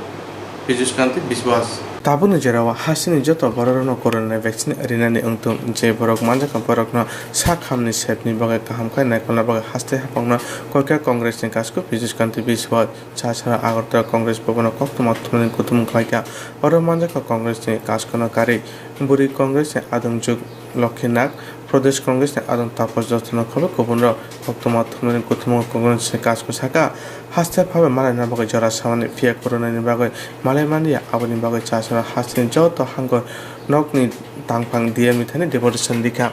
Piyush Kanti Biswas. Tabukni jorao hasteni joto bororokno coronani vaccine rinani wngthung, je borok manjakha borokno sak hamni sepni bagwi kaham khe naikolna bagwi haste haphangno koikha Congressni kasko Piyush Kanti Biswas. Chasara Agartala Congress Bhavan-o koktwma thumnani kuthumung khlaikha. Oro manjakha Congressni kaskono karwi bwrwi Congressni adongjwk Lokhi Nag, Pradesh Congressni adong Taposh Joshno khobwi kubunrok koktwma thumnani kuthumungo Congressni kasko saka, haste phabe malaina bagwi jora samani phiya coronani bagwi malai manliya, aboni bagwi Chasara hasteni joto hangkor nokni tangphang D M ni thani deputation rikha.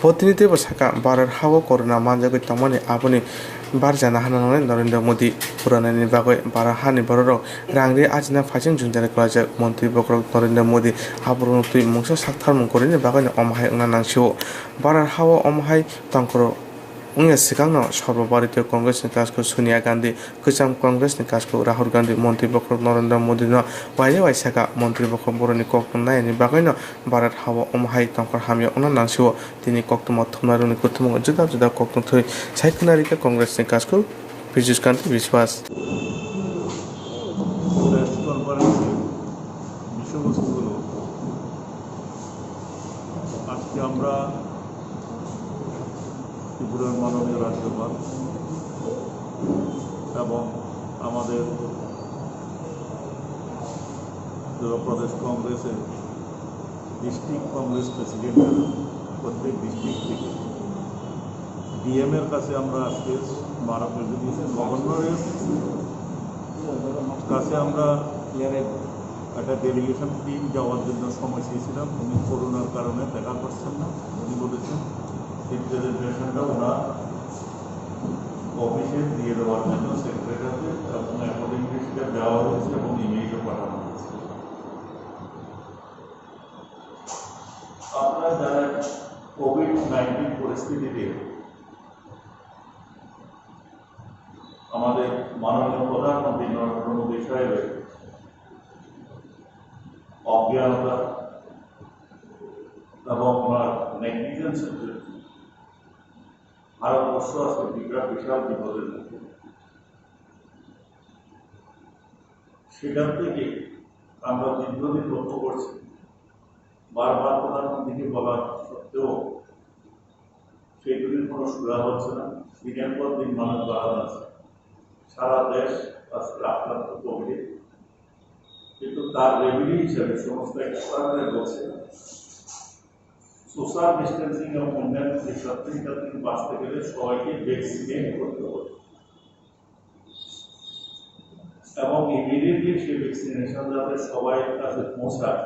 Bo tini teibo saka, Bharat ha-o corona manjagwi tongmani aboni barjana hana nangnai Narendra Modi. Coronani bagwi Bharat hani bororok rang ri ajina phaising jwngjal kwlaijak. Montri bokhorok Narendra Modi aborokno twi mungsa saktharmung kwrwini bagwino omo hai wngna nangsio. Bharat ha-o omo hai tongkhoro wngya swkangno Sarbo Bharatiya Congressni kasko Sonia Gandhi, kwcham Congressni kasko Rahul Gandhi, montri bokhorok Narendra Modino wainwi waisaka. Montri bokhorok borokni kokno nayani bagwino Bharat ha-o omo hai tongkhor hamya wngna nangsio. Tini koktwma thumnairokni kuthumungo juda juda koktwma thwi sai khwnarikha Congressni kasko Piyush Kanti Biswas. Press কনফারেন্সের বিষয়বস্তু হলো, আজকে আমরা ত্রিপুরার মাননীয় রাজ্যপাল এবং আমাদের ত্রিপুরা প্রদেশ কংগ্রেসের ডিস্ট্রিক্ট কংগ্রেস প্রেসিডেন্ট, প্রত্যেক ডিস্ট্রিক্ট থেকে ডিএম এর কাছে আমরা আজকে স্মারকলিপি দিয়েছি, গভর্নরের কাছে আমরা একটা ডেলিগেশন টিম যাওয়ার জন্য সময় চেয়েছিলাম, উনি করোনার কারণে দেখা করছেন না। উনি বলেছেন রিপ্রেজেন্টেশনটা ওনার অফিসে দিয়ে দেওয়ার জন্য সেক্রেটারিতে, এবং অ্যাকর্ডিংলি সেটা দেওয়া হয়েছে এবং ইমেইলও পাঠানো হয়েছে। আপনারা জানেন, কোভিড নাইন্টিন পরিস্থিতিতে আমাদের মাননীয় প্রধানমন্ত্রী নরেন্দ্র মোদী সাহেবের অজ্ঞানতা এবং ওনার নেগলিজেন্সের জন্য ভারতবর্ষ আজকে বিরাট বিশাল বিপদের মুখে। সেখান থেকে আমরা দীর্ঘদিন লক্ষ্য করছি, বারবার প্রধানমন্ত্রীকে বলা সত্ত্বেও সেগুলির কোনো সুরা হচ্ছে না। দিনের পর দিন মানুষ বাড়া যাচ্ছে। সারা দেশ আজকে আক্রান্ত কোভিডে, কিন্তু তার রেমেডি হিসেবে সমস্ত এক্সপার্টরা বলছে সোশ্যাল ডিস্টেন্সিং এবং অন্যান্য যে সাবধানতা থেকে বাঁচতে গেলে সবাইকে ভ্যাকসিনেট করতে হবে এবং ইমিডিয়েটলি সেই ভ্যাকসিনেশন যাতে সবাই কাছে পৌঁছায়।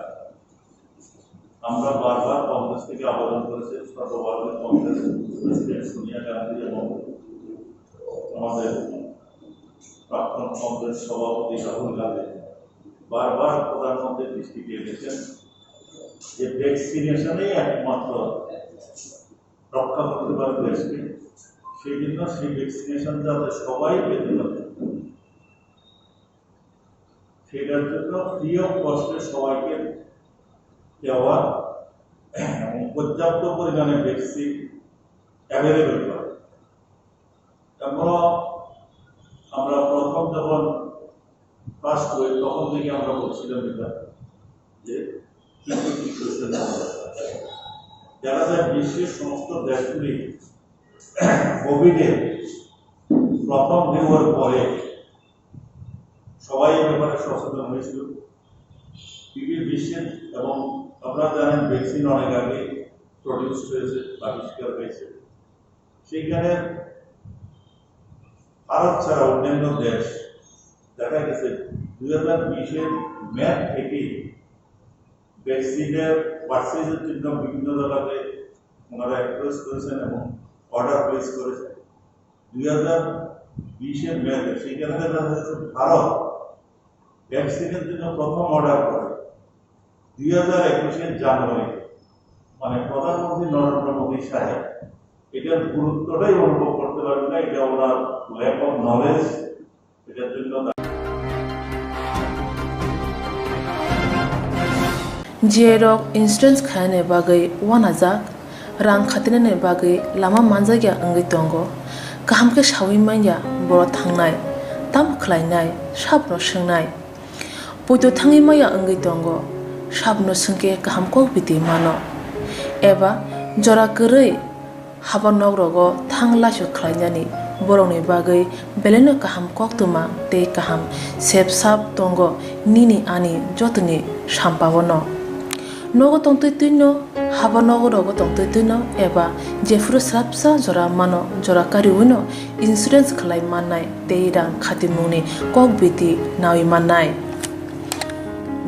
আমরা বারবার কংগ্রেস থেকে আবেদন করেছি, সর্বভারতীয় কংগ্রেস প্রেসিডেন্ট সোনিয়া গান্ধী এবং আমাদের প্রাক্তন কংগ্রেস সভাপতি রাহুল গান্ধী বারবার প্রধানমন্ত্রীর দৃষ্টি দিয়ে গেছেন যে ভ্যাকসিনেশনই একমাত্র রক্ষা করতে পারে দেশকে। সেই জন্য সেই ভ্যাকসিনেশন যাতে সবাই পেতে পারে, সেটার জন্য ফ্রি অফ কস্টে সবাইকে দেওয়া এবং পর্যাপ্ত পরিমাণে ভ্যাকসিন অ্যাভেলেবল করা। আমরা আমরা প্রথম যখন ফার্স্ট ওয়েভ, তখন থেকে আমরা বলছিলাম এটা, যে কিছু কিছু দেখা যায় বিশ্বের সমস্ত দেশগুলি কোভিডের প্রথম ঢেউয়ের পরে সবাই এই ব্যাপারে সচেতন হয়েছিল। পৃথিবীর বিশ্বের, এবং আপনারা জানেন, ভ্যাকসিন অনেক আগে প্রডিউস হয়েছে, আবিষ্কার হয়েছে। সেইখানে ভারত ছাড়া অন্যান্য দেশ দেখা গেছে দুই হাজার বিশের মে থেকে ভ্যাকসিনের পারচেজের জন্য বিভিন্ন জায়গাতে ওনারা অ্যাপ্রোচ করেছেন এবং অর্ডার প্লেস করেছেন। দুই হাজার বিশের মে থেকে, সেইখানে দেখা যাচ্ছে ভারত ভ্যাকসিনের জন্য প্রথম অর্ডার করে দুই হাজার একুশের জানুয়ারি, মানে প্রধানমন্ত্রী নরেন্দ্র মোদী সাহেব এটার গুরুত্বটাই অনুভব করতে পারেন না, এটা ওনার ল্যাক অফ নলেজ, এটার জন্য। J rok insurance khaina bagwi uanajak, rang khatinani bagwi lama manjakya wngwi tongo. Kaham khe saui manya borok thangnai, tamo khlainai, sabno swngnai. Poito thangwi maya wngwi tongo, sabno swngkhe kaham kok biti mano. Eba jora kwrwi haba nok rogo thang laisok khlainani borokni bagwi belaino kaham koktwma tei kaham sep sap tongo nini ani jotoni sampao no. Nogo tongtwi twino, haba nogo rogo tongtwi twino eba jephuru swrapsa jora mano, jora kariwino insurance khlai mannai tei rang khatimungni kok biti nawi mannai.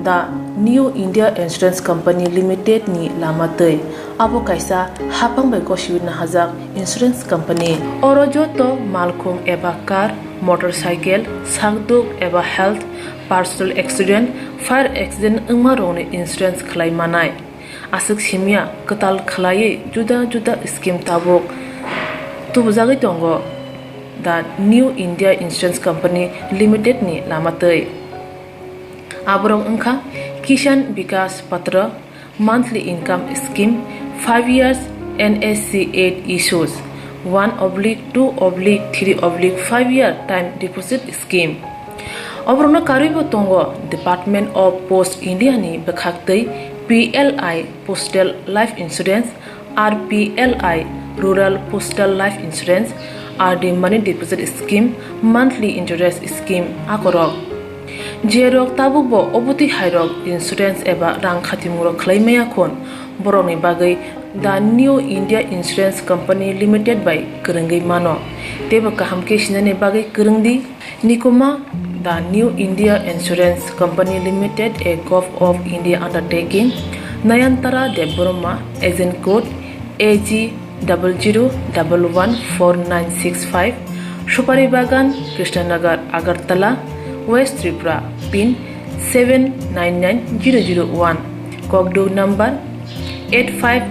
The New India Insurance Company Limited ni lama twi. Abo kaisa hapang bai gosiwi nahajak insurance company. Oro joto malkhung eba car, motorcycle, sakduk eba health, personal accident, fire accident wngma rokni insurance khlai manai. Aswk simya kwtal khlaiwi juda juda scheme tabuk tubujagwi tongo the New India Insurance Company Limited ni lama twi. Aborok wngkha Kisan Vikas Patra, monthly income scheme, five years N S C eight issues, one oblique two oblique three oblique five year time deposit scheme. Oborokno karwibo tongo Department of Post India ni bwkhaktwi P L I Postal Life Insurance, R P L I Rural Postal Life Insurance, R D Money Deposit Scheme, Monthly Interest Scheme akorok. Jerok tabukbo obotwi hairok insurance eba rang khatimungrok khlai maya khun, borokni bagwi The New India Insurance Company Limited bai kwrwngwi mano. Teibo kaham khe sinani bagwi kwrwng di. Nikuma, The New India Insurance Company Limited, a Govt of India undertaking, Nayantara Debbarma, agent code A G double zero double one four nine six five, Supari Bagan, Krishnanagar, Agartala, West Tripura, pin seven nine nine zero zero one, Kokduk number eight five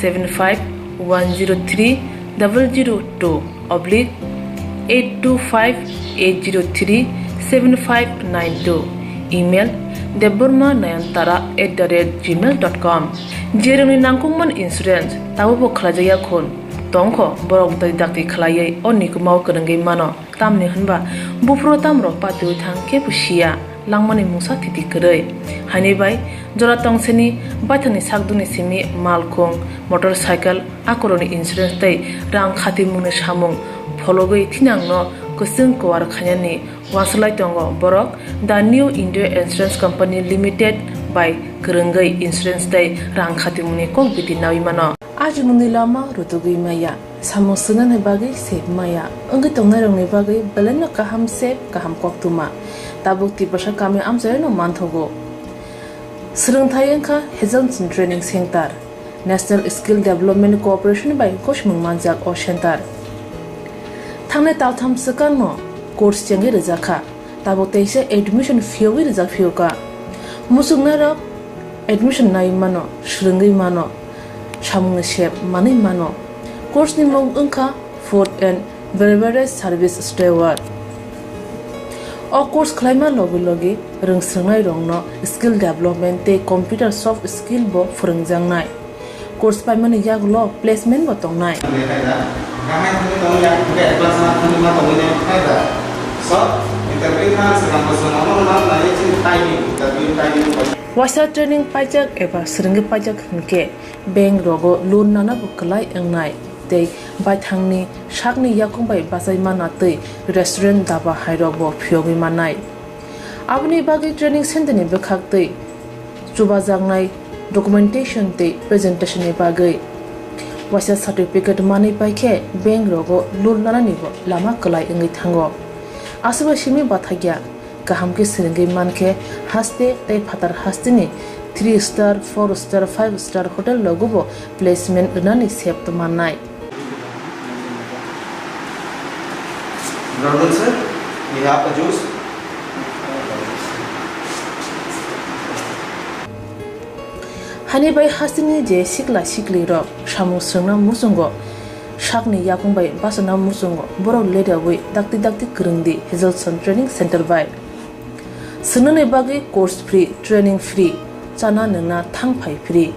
seven five one zero three double zero two oblique eight two five eight zero three seven five nine two, email debbarma nayantara at the rate gmail dot com. Jerokni nangkukmani insurance tabukbo khlaijakya khun tongkho, borok dai dakti khlaiwi o nikumao kwrwngwi mano. Tamni hwnba buphuru tamrok patiwi thang khe bo siya, langmani mungsa thiti kwrwi. Haini bai jora tongseni baithangni sakdukni simi malkhung, motorcycle, akorokni insurance tei rang khatimungni samung phologwi thinangno kwchwng kuar khainani uansuk lai tongo borok The New India Insurance Company Limited bai kwrwngwi insurance tei rang khatimungni kok biti nawi mano. Ajimungni lama rutugwi maya, samung swngnani bagwi sep maya, wngwi tongnairokni bagwi belaino kaham sep, kaham koktwma. Tabuk Tiprasa kami amchairokno manthogo. Swrwngthai wngkha Hazelton Training Center, National Skill Development Corporation bai gosimung manjak o center. Thangnai taltham swkangno course chengwi rwjakha, tabuk teisa admission phiyogwi rwjak phiyokha. Muchungnairok admission nai mano, swrwngwi mano, samungni sep manwi mano. Course ni mung wngkha Food and Beverage Service Steward. O course khlaima logi logi rwngswrwngnairokno skill development tei computer soft skill bo phwrwngjaknai. Course paimani yagulo placement bo tongnai. Waisa training paijak eba swrwngwi paijak hinkhe bank rogo loan nana bo kwlai wngnai tei baithangni sakni yakung bai bachai mana tei restaurant daba hairok bo phiyogwi mannai. Aboni bagwi training center ni bwkhak tei chubajaknai documentation tei presentation ni bagwi waisa certificate manwi paikhe bank rogo loan nanani bo lama kwlai wngwi thango. Aswkbai simi bathakya, kaham khe swrwngwi mankhe haste tei phatar hasteni three star, four star, five star hotel rogo bo placement rwnani sep mannai. Brother sir, we have a juice. Hani bai hasteni je sikla sikli rok samung swrwngna muchungo, sakni yakung bai bachana muchungo, borok leriawi dakti dakti kwrwngdi Hazelson Training Center bai. Swngnani bagwi course free, training free, chana nwngna thang phai free.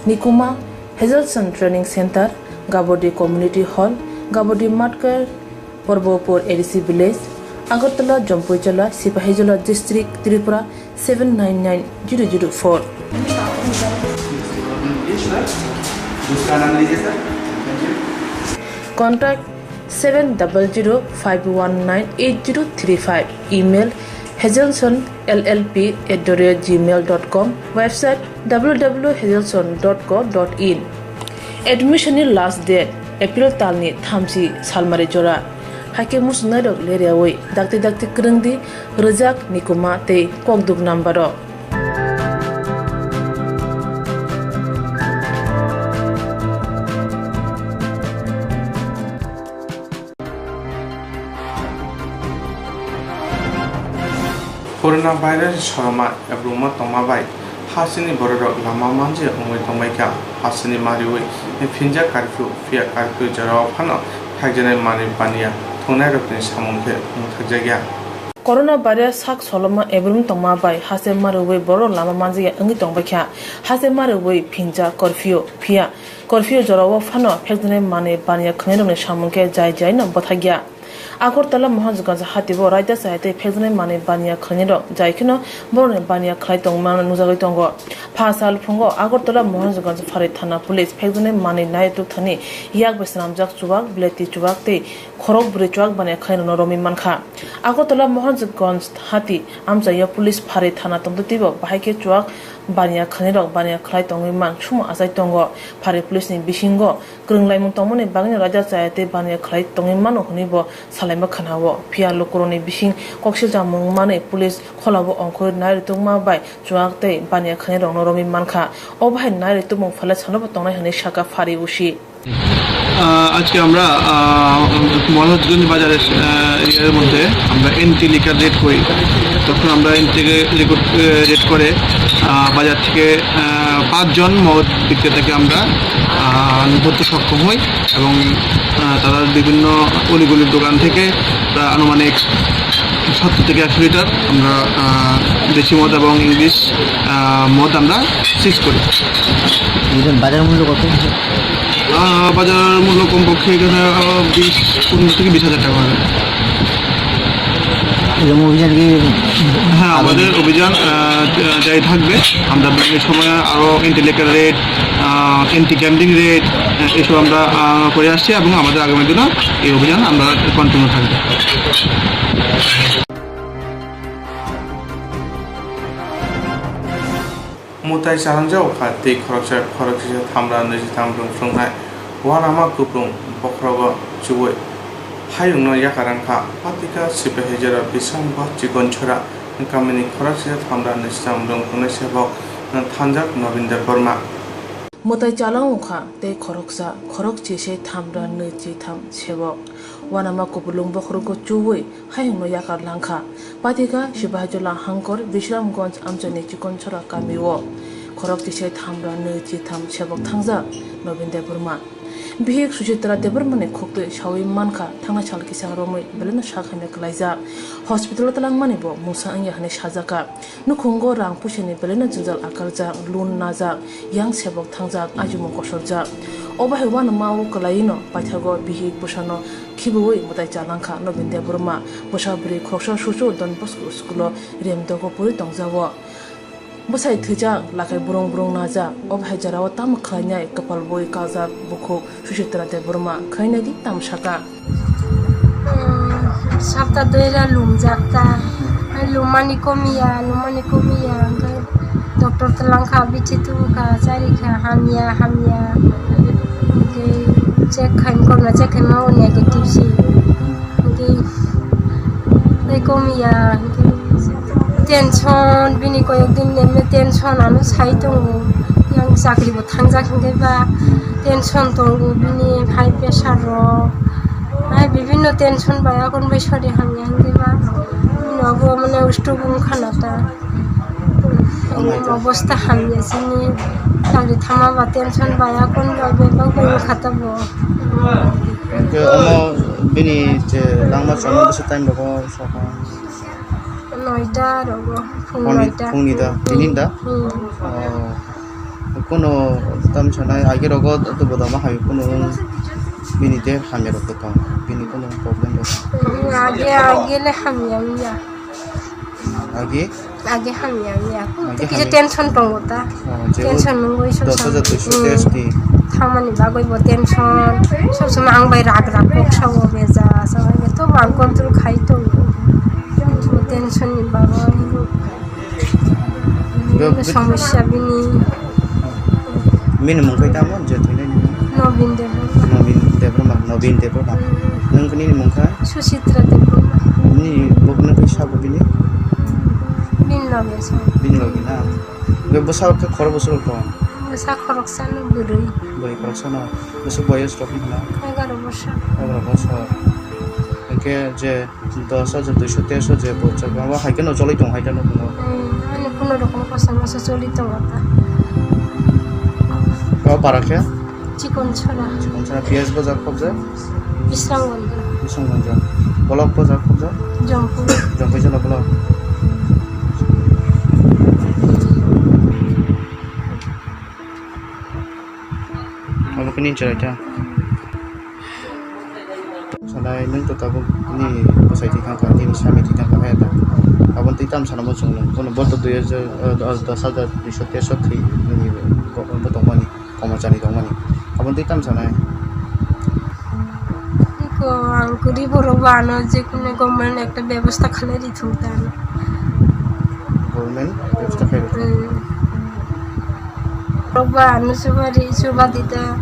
Nikuma, Hazelson Training Center, Gabodi Community Hall, Gabodi Matkar, Porbopur A D C Village, Agartala, Jompuijola, Sipahijola District, Tripura seven nine nine zero zero four. Contact seven double zero five one nine eight zero three five. Email hazelson L L P at the rate gmail dot com. Website W W W hazelson dot co dot in. Admission ni last date April talni thamchi salmari jora. Haikhe muchungnairok leriawi dakti dakti kwrwngdi, rwjak, nikuma tei kokduk number o. Corona virus soroma ebruma tongma bai hasteni bororok lama manjya wngwi tongbaikha. Hasteni mariwi phinjak curfew, phiya curfew jorao phano thakjaknai manwi baniya thwngnairokni samung khe wngthakjakya. Corona virus sak soloma ebrum tongma bai haste mariwi borok lama manjya wngwi tongbaikha. Haste mariwi phinjak curfew, phiya Curfew jorao phano phekjaknai manwi baniya khwlainairokni samung khe jai jaino bwthakya. Agartala Mohanjganj hatio raida chaya tei phekjaknai manwi baniya khwlainairok jai kheno borokni baniya khwlai tongmani nukjagwi tongo. Pha sal phungo Agartala Mohanjganj Pharwi Thana Police phekjaknai manwi naitok thani yak bai swnamjak chuwak, bilati chuwak tei khorok bwrwi chuwak baniya khwlainairokno romwi mankha. Agartala Mohanjganj hati amchaio Police Pharwi Thana tongtwtwibo bahai khe chuwak baniya khwlainairok baniya khwlai tongwi man sumo achai tongo. Pharwi Police ni bisingo kwrwnglaimung tongmani bagwino raida chaya tei baniya khwlai tongwi mano hwnwi bo salaima khna-o. Phiya lukurokni bising koksilchamung manwi police kholao ongkhorwi nairitwkma bai chuwak tei baniya khwlainairokno romwi mankha. O bahai nairitwkmung phalai salobo tongnai hwnwi sakha Pharwi O C. আহ, আজকে আমরা, আহ, মহারাজগঞ্জ বাজারের, আহ, এরিয়ার মধ্যে আমরা anti liquor red করি। তখন আমরা anti red, আহ, রেড করে, আহ, বাজার থেকে, আহ, পাঁচজন মদ বিক্রেতাকে আমরা, আহ, ধরতে সক্ষম হই এবং, আহ, তারা বিভিন্ন অলিগলির দোকান থেকে প্রায় আনুমানিক সত্তর থেকে একশো লিটার আমরা, আহ, দেশি মদ এবং ইংলিশ, আহ, মদ আমরা সিজ করি। এখানে বাজার মূল্য কত? আহ, বাজার মূল্য কমপক্ষে এখানে, আহ, বিশ, পনেরো থেকে বিশ হাজার টাকা হবে। এরকম অভিযান কি হ্যাঁ, আগামী আমাদের অভিযান, আহ, জারি থাকবে। আমরা বিভিন্ন সময় আরও অ্যান্টি লিকার রেড, আহ, অ্যান্টি গ্যাম্বলিং রেড, আহ, এসব আমরা, আহ, করে আসছি এবং আমাদের আগামী দিনও এই অভিযান আমরা কন্টিনিউ থাকবে। Mwtai chalangjago kha tei khoroksa khoroksisa thamra nwijitham rwng phrwngnai. Uanama kuplung bokhorogo chuwi hayungno yakarang kha. Patika Sipahijora Bisangba Chikonchora kamini khoroksisa thamra nwijitham rwng phrwngnai sebok thanjak Nobin Debbarma. Mwtai chalango kha tei khoroksa khorokchise thamra nwijitham sebok. Uanama kupulung bokhorogo chuwi hayungno yakar langkha. Patika Sipahijola hangkor Bisramganj amchaini Chikonchora kamio. Khorok chisai thamra nwi chitham sebok thangjak Nobin Debbarma. Bihik Suchitra Debbarmani khuktwi sawi mankha, thangnai sal kisa romwi belaino sak hamya kwlaijak. Hospital twlangmani bo mungsa wngya hwnwi sajakha. Nukhungo rang puisani belaino jwngjal akarjak, loan najak, yang sebok thangjak, ajimung kosorjak. Obo hai uanama o kwlaino paithago bihik bwsano khibiui mwtai chalangkha Nobin Debbarma. Bwsa bwrwi khoroksa susu Don Bosco school o remdogo puri tongjago. Bwsai thwijak, lakai brung brung najak. Obo hai jorao tamo khlainai kwpal bui kajak bukhuk Suchitra Debbarma khainai di tamo saka. Hmm, sapta doira lumjak ta. Ai lumani komiya, lumani komiya, hwnkhe doctor twlang kha, bithi tubu kha, chari kha, hamya, hamya. Hwnkhe check khain korna, check khaima o negative si. Hwnkhe tei komiya, hwnkhe tension, bini koyek din ni tension ano sai tongo. Yang chakri bo thangjak hwnkhe ba tension tongo bini, high pressure rok. Ai bibinno tension bai akon bai sori hamya hwnkhe ba bini obo mane stroke wngkha na ta. Obosta hamya chini chakri thama ba tension bai akon bai bebak bai wngkha ta bo. Hwnkhe omo bini je langma chwlangma bwswk time rogo sokha? Noita rogo, phung Phungni, noita. Phungni da, tini da? Hmm. Oh. Kuno tam sanai age rogo to bodama hai kuno bini de hamya rok tong. Bini kuno problem rok. Hmm, age, age le hamya wngya. Age? Age hamya wngya. Age Kisa hamya. Tension tongo ta. Oh, je Tension nungwi dos hajar duiso Hmm. test ni. Thamani bagwi bo tension. Sob somoi ang bai rag rag kok sao beja. Sao to bang control khai tongo. Tension ni bagwi. Be-, be- Somosya bini. Bini mung khe tamo je thwinai ni? Nobin Debbarma. Nobin Debbarma, Nobin Debbarma. Hmm. Nwng khe nini mung kha? Susitra Debbarma. Nini bokno khe sabo bini? Bini loge so. Bini loge na? Be bwsa khe khorok bwswk tong? Bwsa khoroksa no bwrwi. Bwrwi khoroksa no. Bwswk boyos rok wngkha na? Egaro bosor. Egaro bosor. Hwnkhe je dos hajar duiso teso je bo chakma, bo hai kheno choli tong hai kheno tong. Hmm, ani kuno rokom kosa mosa choli tongo ta. Bo para khe? Chikon chora. Chikon chora. P S bazar khobjak? Bisramganj. Bisramganj. Block bazar khobjak? Jampui. Jampui jala block. Abo khe nini chwrai ta. Sanai nwng to tabuk ni bwsai thwi thang kha, nini sami thwi thang kha, haya ta. Abo twi tam sana bo chwng nung. Bono bo to dui hajar, eh, dos hajar duiso teso thwi nini bo, bo tongmani, komorchari tongmani. Abo twi tam sanai. Iko ang gurib borok ba ano je kono government ekta bebosta khalai rithung ta ano. Government bebosta khalai rithung. Hmm. Rok ba ano subari, subadi da,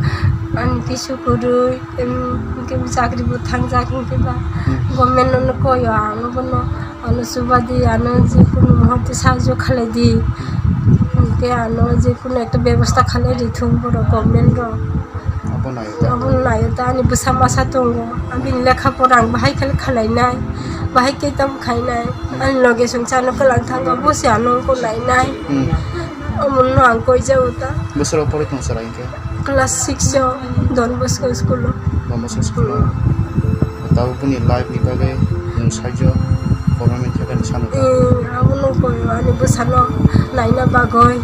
ani kisu kwrwi, em, hwnkhe bo chakri bo thangjak hwnkhe ba, Hmm. government no koi o ang bono, ano subadi, ano je kunu muhurte sahajyo khalai di, hwnkhe ano je kunu ekta bebosta khalai rithung borok government rok. Abo naio ta. Abo naio ta, ani bwsa masa tongo, bini lekha pora ang bahai khe khalai nai, bahai khe tam khai nai, ani loge song chano kwlang thango, bo se ano wngkha nai nai. Hmm. Omono ang koi jago ta. Bwswk rok porwi tong chwrai hwnkhe? Class six o Don Bosco school o. Don Bosco school o. Tabuk bini life ni bagwi nwng saijo government thekani sanu ta? Hmm, abono koi ani bwsano naina bagwi.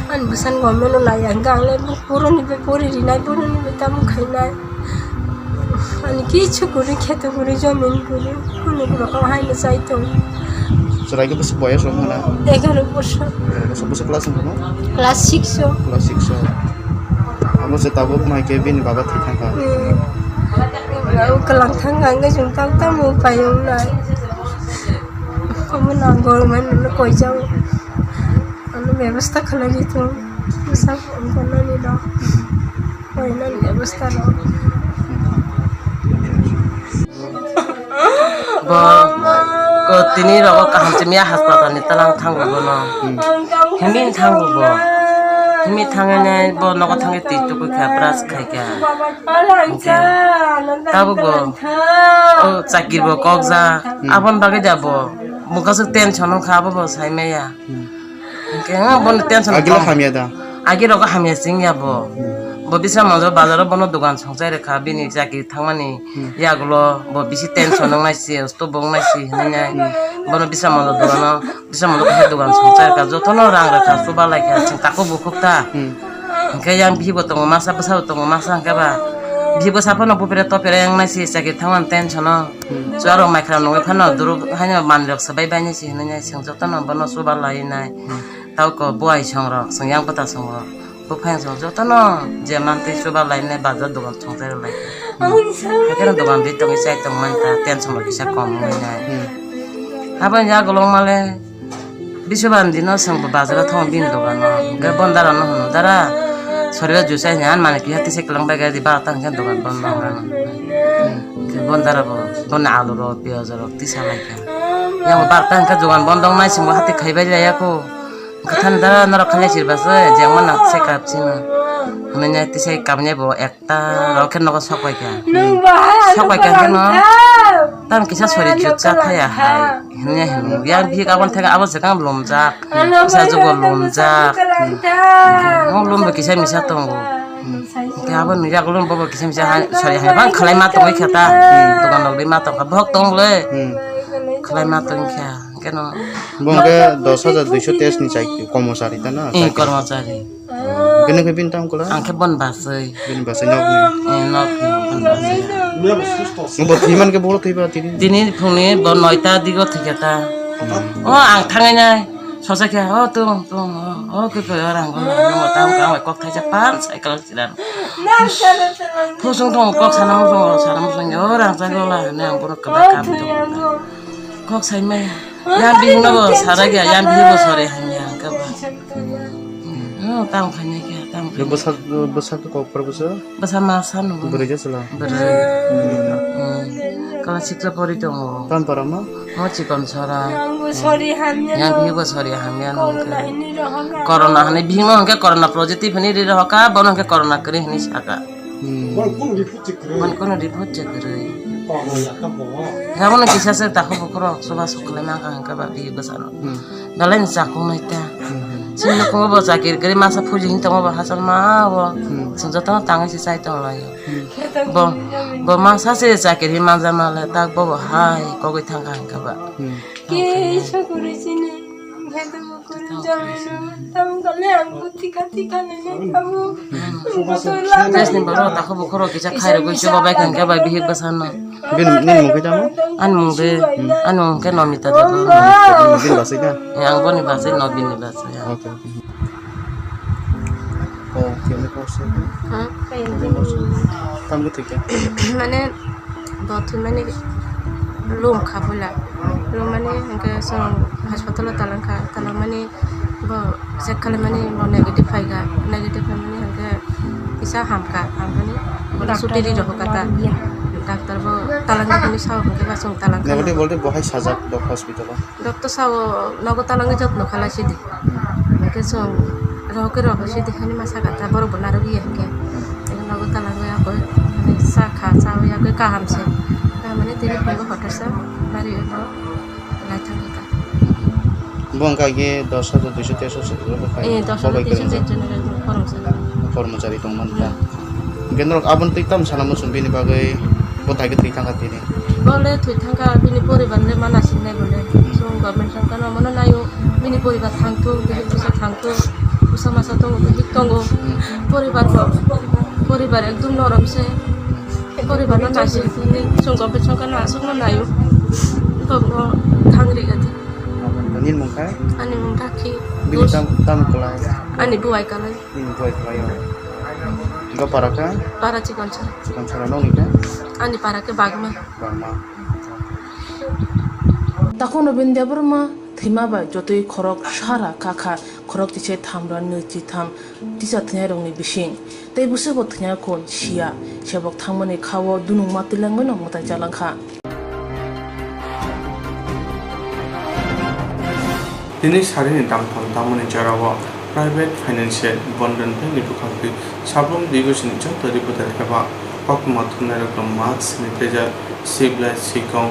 Ani bwsano government o naiya hwnkhe ang le boroni bai pori rinai, boroni bai tamo khainai. Ani kichu kwrwi, kheto kwrwi, jomin kwrwi, kunu rokno haino chai tong. Chwrai khe bwswk boyes rok wngkha na? Egaroh bosor. Egaroh bosor, bwswk class wngkha no? Class six o. Class six o. Amo se tabuk nai khe bini baba thwi thang kha. Hmm. Baba kwlang thang kha, hwnkhe chwng tamo tamo upai wngnai. Omo na government no koi jago. Ano bebosta khlai di thung. Bwsa wngkha nani rok. Porinani bebosta rok. Bo, ko tini rogo kaham simi ya hospital ni talang thango bono. Himin thango bo. Himi thangwi nai bo nogo thangwi twi tukui kha, brush khai kha. Hwnkhe tabuk bo o chakir bo kok ja, aboni bagwi da bo mukaswk tension wngkha, abo bo sai maya. Hmm. Hwnkhe bono tension Agilo tong. Hamya da? Agi rogo hamya sing ya bo. Hmm. Bo bisa monjo bazaro bono dogan songchai rwkha, bini chakir thangmani Hmm. yagulo bo bisi tension wngnai si, stop bo wngnai si hwnwi nai. Hmm. Bono bisa monjo dogano Bisa molo kaisa dogan songchar kha, jotono rang rwkha, chuba lai kha, chwng takhuk bukhuk ta. Hmm. Hwnkhe yang bihikbo tongo masa, bwsabo tongo masa, hwnkhe ba bihik bwsa phano bupre topre yang nai se chakri thangmani tension o. Hmm. Chuarok mai khna nungwi phano duruk haino manwi rok swbai bai nai se hinwi nai, chwng jotono bono chuba lai nai. Hmm. Tauko buai song rok, chwng yang bwta songo. Buphang song jotono je mantwi chuba lainai bazar dogan songchai rw lai. Hmm. Haikhe dogan ri tongwi chai tong manta, tension rok kisa kom wngwi nai. Hmm. Aboni yagulo male bisuban dino chwng bo bazar o thango bini dogan o. Hwnkhe bondaro no hwno, "Dara, sori o juice ani, ani mane kiya tisa kwlwng bai gari ba ta hwnkhe dogan bondo wngkha." Hmm. Hwnkhe bondaro bo boni alu rok, piyaj rok tisa lai kha. Yang bo barta hwnkhe dogan bondo wngnai chwng bo hati khaibai laiya kho. Kwthang da norok khalai sir ba se jeng mana se kap sino. Hwnwi nai tisa kamya bo ekta rok khe nogo sok pai kha. Sok pai kha khe no. Tam kisa sori jut cha thaya hai. Hwnwi hwnwi yang bihik aboni theke abo se kam lomjak. Kisa jugo lomjak. No lombo kisa misa tongo. Hwnkhe abo nujak lombo bo kisa misa hai sori hai bang khalai ma tongwi kha ta. Dogan rok ri ma tong kha. Bohok tong le. Khalai ma tong kha. Keno. Bo hwnkhe dos hajar duiso teis ni chai kormochari ta na? Eh, kormochari. Keno khe bini tamo kwlai? Ang khe bon baswi. Bini baswi nok ni? Eh, nok ni bon baswi. Bo thwi man khe bo thwi ba tini? Tini phungni bo noita digo thwi kha ta. Hmm. O ang thangai nai. Sosa khe, o tung, tung, o, o khe khe orang ko na, no tam ka kok thai cha pan cycle chiran. Phusung thong kok sana musung, sana musung, o rang cha gola, ne ang bono kebak kam to. Kok sai mai. Yang bihik no bo sara gya, yang bihik bo sore hanya kebak. Hmm, tam khanya kya, tam khanya. Bwsa, bwsa khe kok par bwsa? Bwsa ma sanu. Bwrwi khe chwla? Bwrwi. Hmm. Hmm. Kala sikla pori tongo. Tam para ma? Mo chikon sora. Yang bihik bo sori hamya no. Corona hinwi rohorna. Corona hinwi bihik no hwnkhe corona positive hinwi ri rohorka, bono hwnkhe corona kwrwi hinwi saka. Hmm. Mon kono report check kwrwi. Yabo no kisa se takhuk bukhurok chuba suk khlai ma kha hwnkhe ba bihik bwsano. Hmm. Belai ni chakung nai ta. Hmm. Chini nukhungo bo chakir kwrwi masa phuji hin tongo bo hachal ma bo. Hmm. Chwng jotono tangwi se chai tong lai. Hmm. Bo, bo masa se chakir hin manja ma le tak bo bo hai kogwi thang kha hwnkhe ba. Hmm. Kisa kwrwi chini. Hwnkhe to bo kwrwi jalo no. Tamo kale ang bo thika thika nene tamo. Ang bo to la. Test ni baro takhuk bukhurok kisa khairogwi chuba bai kha hwnkhe ba bihik bwsano. Bini, nini mung khe tamo? Ani mung de, ani mung khe Nomita de. Bini basai da? Eh, ang boni basai, Nobin ni basai. Okay, okay. Oh, okay, okay. Hmm? Tamo thik ya. Mane, bo thwimani lum kha puila. Lum mani hwnkhe chwng hospital o talang kha, talang mani bo check khaimani bo negative phaikha, negative phaimani hwnkhe kisa hamkha, hamkani bo suti ri rohorkha ta. Doctor bo talang ya hwnwi sao hwnkhe ba chwng talang kha. Negative bolte bo hai sajak dok hospital o? Doctor sao nogo talangwi jotno khalai sidi. Hwnkhe chwng rohorkhe rohorkhe sidi hwnwi ma sakha ta, borok bo narwk ya hwnkhe. Nogo talangwi ako mane cha kha, chawi yakwi kaham se. Kaham mane tini phungo hotorsa nari abo. Naithok khe ta. Bo wngkha khe dos hajar duiso teso se. Eh, dos hajar duiso teso se kormchari. Kormchari tongmani ta. Hmm. Hwnkhe norok aboni twi tamo sana muchung bini bagwi bwthai khe thwi thangkha tini. Bo le thwi thangkha, bini poribar le ma nasingnai bo le. Hmm. Chwng government song kano mono naio, bini poribar thangthung, bini bwsa thangthung, bwsa masa tongo, bihik tongo. Hmm. Poribar bo, poribar ekdum norom se. Poribar no naising sini, chwng government song kano aswk no naio. Kok no thang ri adi. Nini mung kha? Ani mung Rakhi. Bini tam, tam kwlai? Ani buai kwlai. Nini buai kwlai o. Ga para kha? Para Chikonsara. Chikonsara, nokni kha? Ani para khe Bagma. Bagma. Takhukno Bini Debbarma thwima bai jotoi khorok sara kakha, khorok chichai tham ra nwi chitham tisa thwinairokni bising. Tei bwswkbo thwinairokno siya, sebok thangmani kha-o dunungma twilangwino mwtai chalangkha. Tini sarini tangtham tangmani jorao Private Financial Bandhan Bank ni bwkhak twi Sabrum Division ni joto reporter eba koktwma thumnairokno mask, sanitizer, siblai, sikong,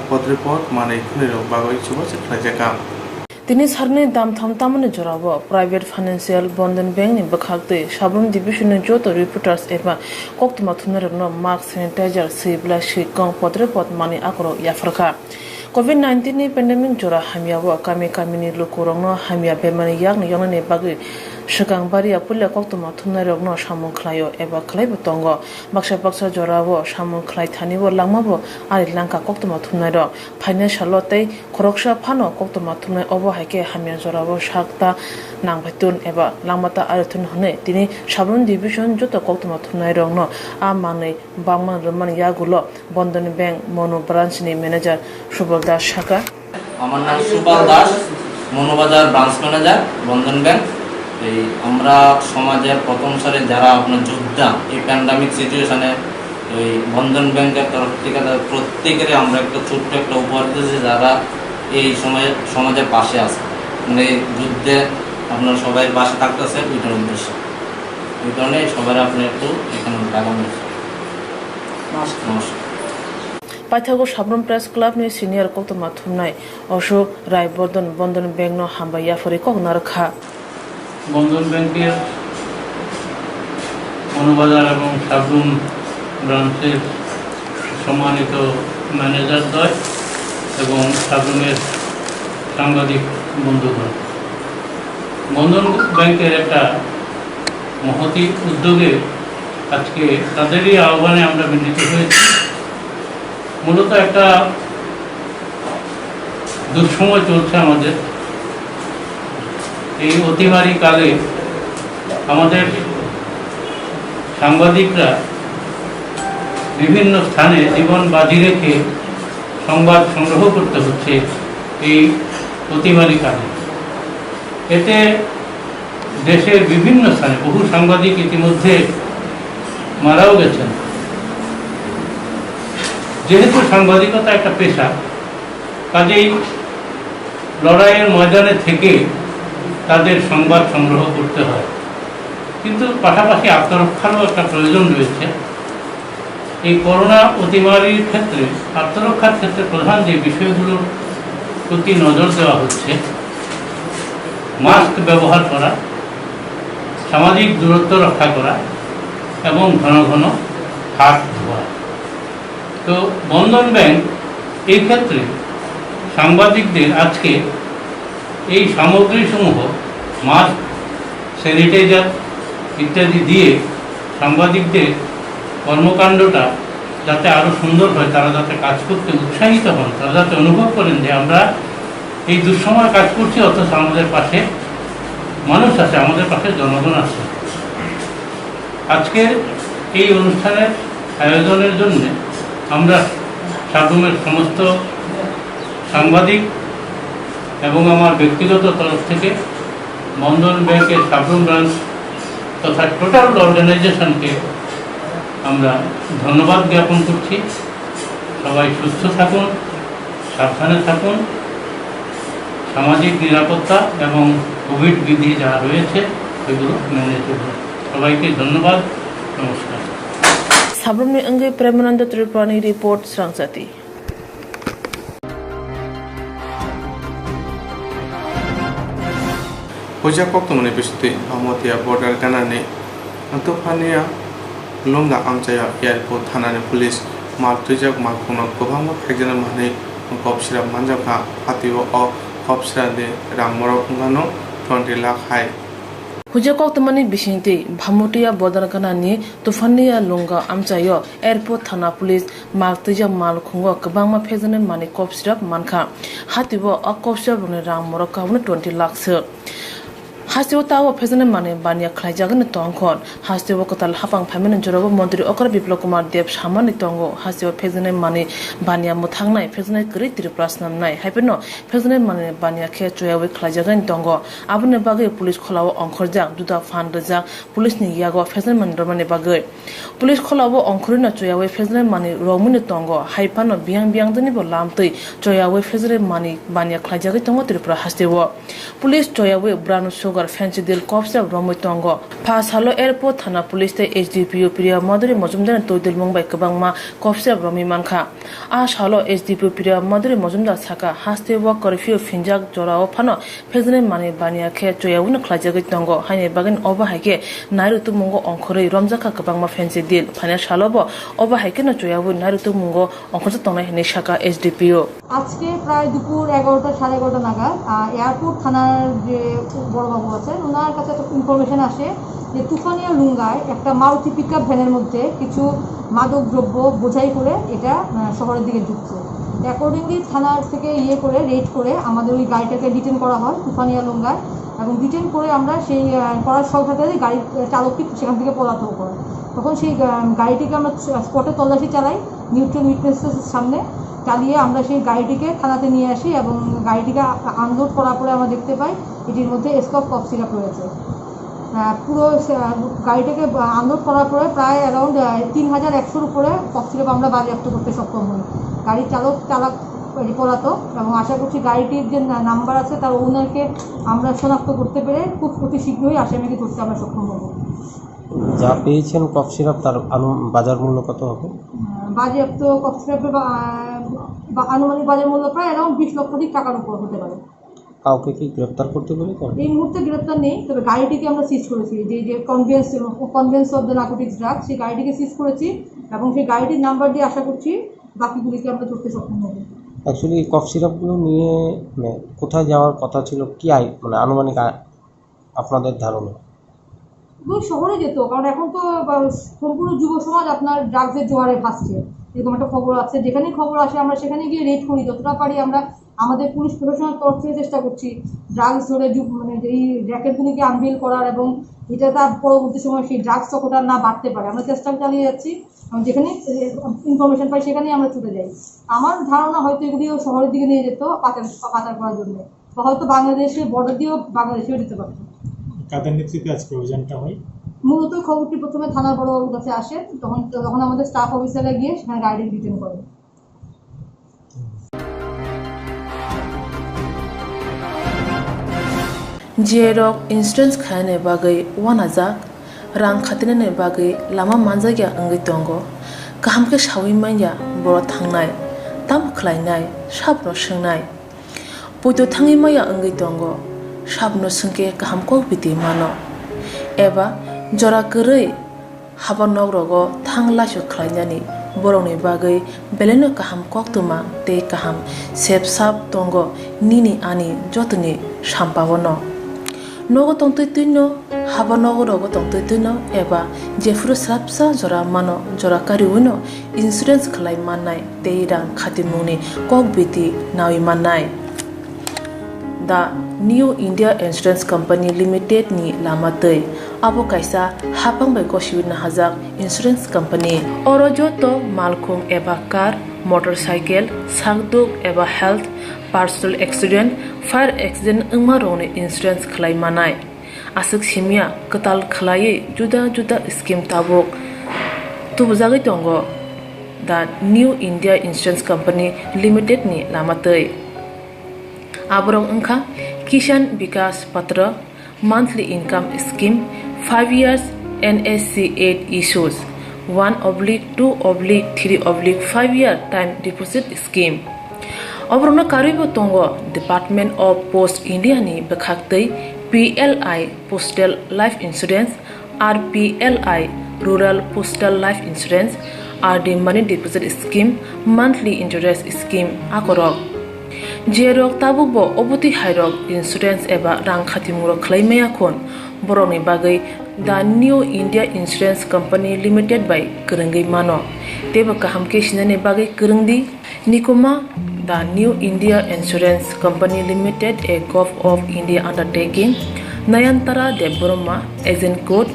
podrepot manwi khwnwirok bagwi chubachu khlaijakha. Tini sarni damtham tamani jorao Private Financial Bandhan Bank ni bwkhak twi Sabrum Division ni joto reporters eba koktwma thumnairokno mask, sanitizer, siblai, sikong, podrepot manwi akorok yapharkha. Covid nineteen ni pandemic jora hamyao kami kamini lukurokno hamya bemani yakni yoknani bagwi swkang baria puila koktwma thumnairokno samung khlaio eba khlaibo tongo. Baksa baksa jorao samung khlai thani o langmabo ari langkha koktwma thumnairok. Phainai salo tei khoroksa phano koktwma thumnai, obo hai khe hamya jorao sak ta nangphaitun eba langma ta arithun hwnwi tini Sabrum Division joto koktwma thumnairokno a manwi bangma rwmani yagulo Bandhan Bank Monu Branch ni manager Subal Das sakha. আমার নাম সুপাল দাস, Manu Bazar branch manager, বন্ধন ব্যাংক। এই আমরা সমাজের প্রথম সারির যারা আপনার যোদ্ধা, এই প্যান্ডেমিক সিচুয়েশনে এই বন্ধন ব্যাংকের তরফ থেকে তাদের প্রত্যেকেরই আমরা একটা ছোট্ট একটা উপহার দিতেছি, যারা এই সময়ে সমাজের পাশে আছে, মানে এই যুদ্ধে আপনার সবাই পাশে থাকতেছে, ওইটার উদ্দেশ্যে। এই কারণে সবার আপনি একটু এখানে লাগানো হয়েছে। নমস্কার। Paithago Sabrum Press Club ni senior koktwma thumnai Ashok Rai Bordon Bandhan Bank no hambai yaphari kok narwkha. বন্ধন ব্যাংকের মনোবাজার এবং সাবরুম ব্রাঞ্চের সম্মানিত ম্যানেজারদ্বয় এবং সাবরুমের সাংবাদিক বন্ধুগণ, বন্ধন ব্যাংকের একটা মহতী উদ্যোগে আজকে তাদেরই আহ্বানে আমরা মিলিত হয়েছি। মূলত একটা দুঃসময় চলছে আমাদের। এই অতিমারী কালে আমাদের সাংবাদিকরা বিভিন্ন স্থানে জীবন বাজি রেখে সংবাদ সংগ্রহ করতে হচ্ছে এই অতিমারী কালে। এতে দেশের বিভিন্ন স্থানে বহু সাংবাদিক ইতিমধ্যে মারাও গেছেন। যেহেতু সাংবাদিকতা একটা পেশা, কাজেই লড়াইয়ের ময়দানে থেকে তাদের সংবাদ সংগ্রহ করতে হয়, কিন্তু পাশাপাশি আত্মরক্ষারও একটা প্রয়োজন রয়েছে। এই করোনা অতিমারীর ক্ষেত্রে আত্মরক্ষার ক্ষেত্রে প্রধান যে বিষয়গুলোর প্রতি নজর দেওয়া হচ্ছে, মাস্ক ব্যবহার করা, সামাজিক দূরত্ব রক্ষা করা এবং ঘন ঘন হাত ধোয়া। তো বন্ধন ব্যাংক এই ক্ষেত্রে সাংবাদিকদের আজকে এই সামগ্রীসমূহ, মাস্ক, স্যানিটাইজার ইত্যাদি দিয়ে সাংবাদিকদের কর্মকাণ্ডটা যাতে আরও সুন্দর হয়, তারা যাতে কাজ করতে উৎসাহিত হন, তারা যাতে অনুভব করেন যে আমরা এই দুঃসময় কাজ করছি, অথচ আমাদের পাশে মানুষ আছে, আমাদের পাশে জনগণ আছে। আজকের এই অনুষ্ঠানের আয়োজনের জন্য আমরা সাবরুমের সমস্ত সাংবাদিক এবং আমার ব্যক্তিগত তরফ থেকে বন্ধন ব্যাংকের সাবরুম ব্রাঞ্চ তথা টোটাল অর্গানাইজেশনকে আমরা ধন্যবাদ জ্ঞাপন করছি। সবাই সুস্থ থাকুন, সাবধানে থাকুন, সামাজিক নিরাপত্তা এবং কোভিড বিধি যা রয়েছে সেগুলো মেনে চলুন। সবাইকে ধন্যবাদ, নমস্কার। Sabrumni wngwi Premananda Tripurani report, Srangchati. Puja koktwmani bisingtwi Bhamotia border ganani Tuphania Lunga amchaio airport thanani police mal twijak malkhungno kwbangma phekjana manwi kok sirap manjakha. Hatio o kok sirapni rang morok wngkha twenty lakh hai. Puja koktwmani bisingtwi Bhamotia border ganani Tuphania Lunga amchaio airport thana police mal twijak malkhungo kwbangma phekjana manwi kok sirap mankha. Hatio o kok sirap rokni rang morok kahuna twenty lakh se. Hasteo tao phekjana manwi baniya khlaijagani tongkha. Hasteo kwtal hapang phaimani jorao Montri Okra Biplab Kumar Deb samani tongo. Hasteo phekjana manwi baniya mwthangnai, phekjana kwrwi Tripura snamnai. Haiphano phekjana manwi baniya khe choyawi khlaijagani tongo. Aboni bagwi police kholao ongkhorjak, juda phan rwjak, police ni yago phekjana manwi romani bagwi. Police kholao ongkhorwi no choyawi phekjana manwi romwi no tongo. Haiphano biyang biyang dini bo lamtwi choyawi phekjana manwi baniya khlaijagwi tongo Tripura hasteo. Police choyawi brano sok Phensi Dil kok sirap romwi tongo. Pha salo airport thana police tei S D P O Priya Madhuri Mojumdarni twi dilmung bai kwbangma kok sirap romwi mankha. A salo S D P O Priya Madhuri Mojumdar sakha, haste o curfew phinjak jorao phano phekjaknai manwi baniya khe choyawino khlaijagwi tongo, haini bagwi obo hai khe nairu tubmungo ongkhorwi romjakha kwbangma Phensi Dil. Phainai salobo obo hai kheno choyawi nairu tubmungo ongkhorjak tongnai hinwi sakha S D P O. আজকে প্রায় দুপুর এগারোটা, সাড়ে এগারোটা নাগাদ, আহ, এয়ারপোর্ট থানার যে বড়বাবু আছেন, ওনার কাছে একটা ইনফরমেশন আসে যে তুফানিয়া লুঙ্গায় একটা মারুতি পিকআপ ভ্যানের মধ্যে কিছু মাদক দ্রব্য বোঝাই করে এটা, আহ, শহরের দিকে ঢুকছে। অ্যাকর্ডিংলি থানার থেকে ইয়ে করে, রেড করে আমাদের ওই গাড়িটাকে ডিটেন করা হয় তুফানিয়া লুঙ্গায়, এবং ডিটেন করে আমরা সেই, আহ, করার সাথে সাথে গাড়ির চালকটি সেখান থেকে পলাতক হয়। তখন সেই, আহ, গাড়িটিকে আমরা স্পটে তল্লাশি চালাই, নিউট্রাল উইটনেসের সামনে চালিয়ে আমরা সেই গাড়িটিকে থানাতে নিয়ে আসি এবং গাড়িটিকে আনলোড করার পরে আমরা দেখতে পাই এটির মধ্যে স্কপ কফ সিরাপ রয়েছে। আহ, পুরো, আহ, গাড়িটাকে আনলোড করার পরে প্রায় অ্যারাউন্ড তিন হাজার একশোর উপরে কফ সিরাপ আমরা বাজেয়াপ্ত করতে সক্ষম হই। গাড়ির চালক চালক পলাতক, এবং আশা করছি গাড়িটির যে না-, নাম্বার আছে, তার ওনারকে আমরা শনাক্ত করতে পেরে খুব অতি শীঘ্রই আসামিকে ধরতে আমরা সক্ষম হব। যা পেয়েছেন কফ সিরাপ, তার আনু-, বাজার মূল্য কত হবে? আহ, বাজেয়াপ্ত কফ সিরাপের বা-, আহ, বা-, আনুমানিক বাজার মূল্য প্রায় অ্যারাউন্ড বিশ লক্ষাধিক টাকার উপর হতে পারে। কাউকে কি গ্রেপ্তার করতে পেরেছেন? এই মুহূর্তে গ্রেপ্তার নেই, তবে গাড়িটিকে আমরা সিজ করেছি, যে, যে convince, convince of the narcotics drug, সেই গাড়িটিকে সিজ করেছি এবং সেই গাড়িটির নাম্বার দিয়ে আশা করছি বাকিগুলিকে আমরা ধরতে সক্ষম হব। অ্যাকচুয়ালি এই কফ সিরাপগুলো নিয়ে, মানে, কোথায় যাওয়ার কথা ছিল, কি আই-, মানে, আনুমানিক আ-, আপনাদের ধারণা? ওই শহরে যেত, কারণ এখন তো, আহ, সম্পূর্ণ যুব সমাজ আপনার ড্রাগসের জোয়ারে ভাসছে। এরকম একটা খবর আছে, যেখানেই খবর আসে আমরা সেখানে গিয়ে রেড করি, যতটা পারি আমরা আমাদের পুলিশ প্রশাসনের তরফ থেকে চেষ্টা করছি ড্রাগস ধরে যু-, মানে, এই র্যাকেটগুলিকে আনভেইল করার এবং এটা তার পরবর্তী সময় সেই ড্রাগস চক্রটা না বাড়তে পারে, আমরা চেষ্টা চালিয়ে যাচ্ছি। এবং যেখানে, এ, ইনফরমেশন পাই সেখানেই আমরা ছুটে যাই। আমার ধারণা হয়তো এগুলিও শহরের দিকে নিয়ে যেত পাচার, পাচার করার জন্য, বা হয়তো বাংলাদেশে বর্ডার দিয়েও বাংলাদেশেও যেতে পারতো। কাদের নেতৃত্বে আজকে অভিযানটা হয়? মূলত খবরটি প্রথমে থানার বড়বাবুর কাছে আসে, তখন, তখন আমাদের স্টাফ অফিসাররা গিয়ে সেখানে গাড়িটি ডিটেন করে। Jerok insurance khainani bagwi uanajak, rang khatinani bagwi lama manjakya wngwi tongo. Kaham khe saui manya borok thangnai, tamo khlainai, sabono swngnai. Poito thangwi maya wngwi tongo, sabono swngkhe kaham kok biti mano. Eba jora kwrwi haba nogrogo thang laisu khlainani borokni bagwi belaino kaham koktwma tei kaham sep sap tongo nini ani jotoni sampao no. Nogo tongtwi twino, haba nogo rogo tongtwi twino eba jephuru swrapsa jora mano, jora kariwino insurance khlai mannai tei rang khatimungni kok biti naui mannai. The New India Insurance Company Limited ni lama twi. Abo kaisa hapang bai gosiwi nahajak insurance company. Oro joto malkhung eba car, motorcycle, sakduk eba health, personal accident, fire accident wngma rokni insurance khlai manai. Aswk simya kwtal khlaiwi juda juda scheme tabuk tubujagwi tongo the New India Insurance Company Limited ni lama twi. Aborok wngkha Kisan Vikas Patra, monthly income scheme, five years N S C eight issues, one oblique two oblique three oblique five year time deposit scheme. Oborokno karwibo tongo Department of Post India ni bwkhaktwi P L I Postal Life Insurance, R P L I Rural Postal Life Insurance, R D Money Deposit Scheme, Monthly Interest Scheme akorok. Jerok tabukbo obotwi hairok insurance eba rang khatimung rok khlai maya khun, borokni bagwi The New India Insurance Company Limited bai kwrwngwi mano. Teibo kaham khe sinani bagwi kwrwng di. Nikuma, The New India Insurance Company Limited, a Govt of India undertaking, Nayantara Debbarma, agent code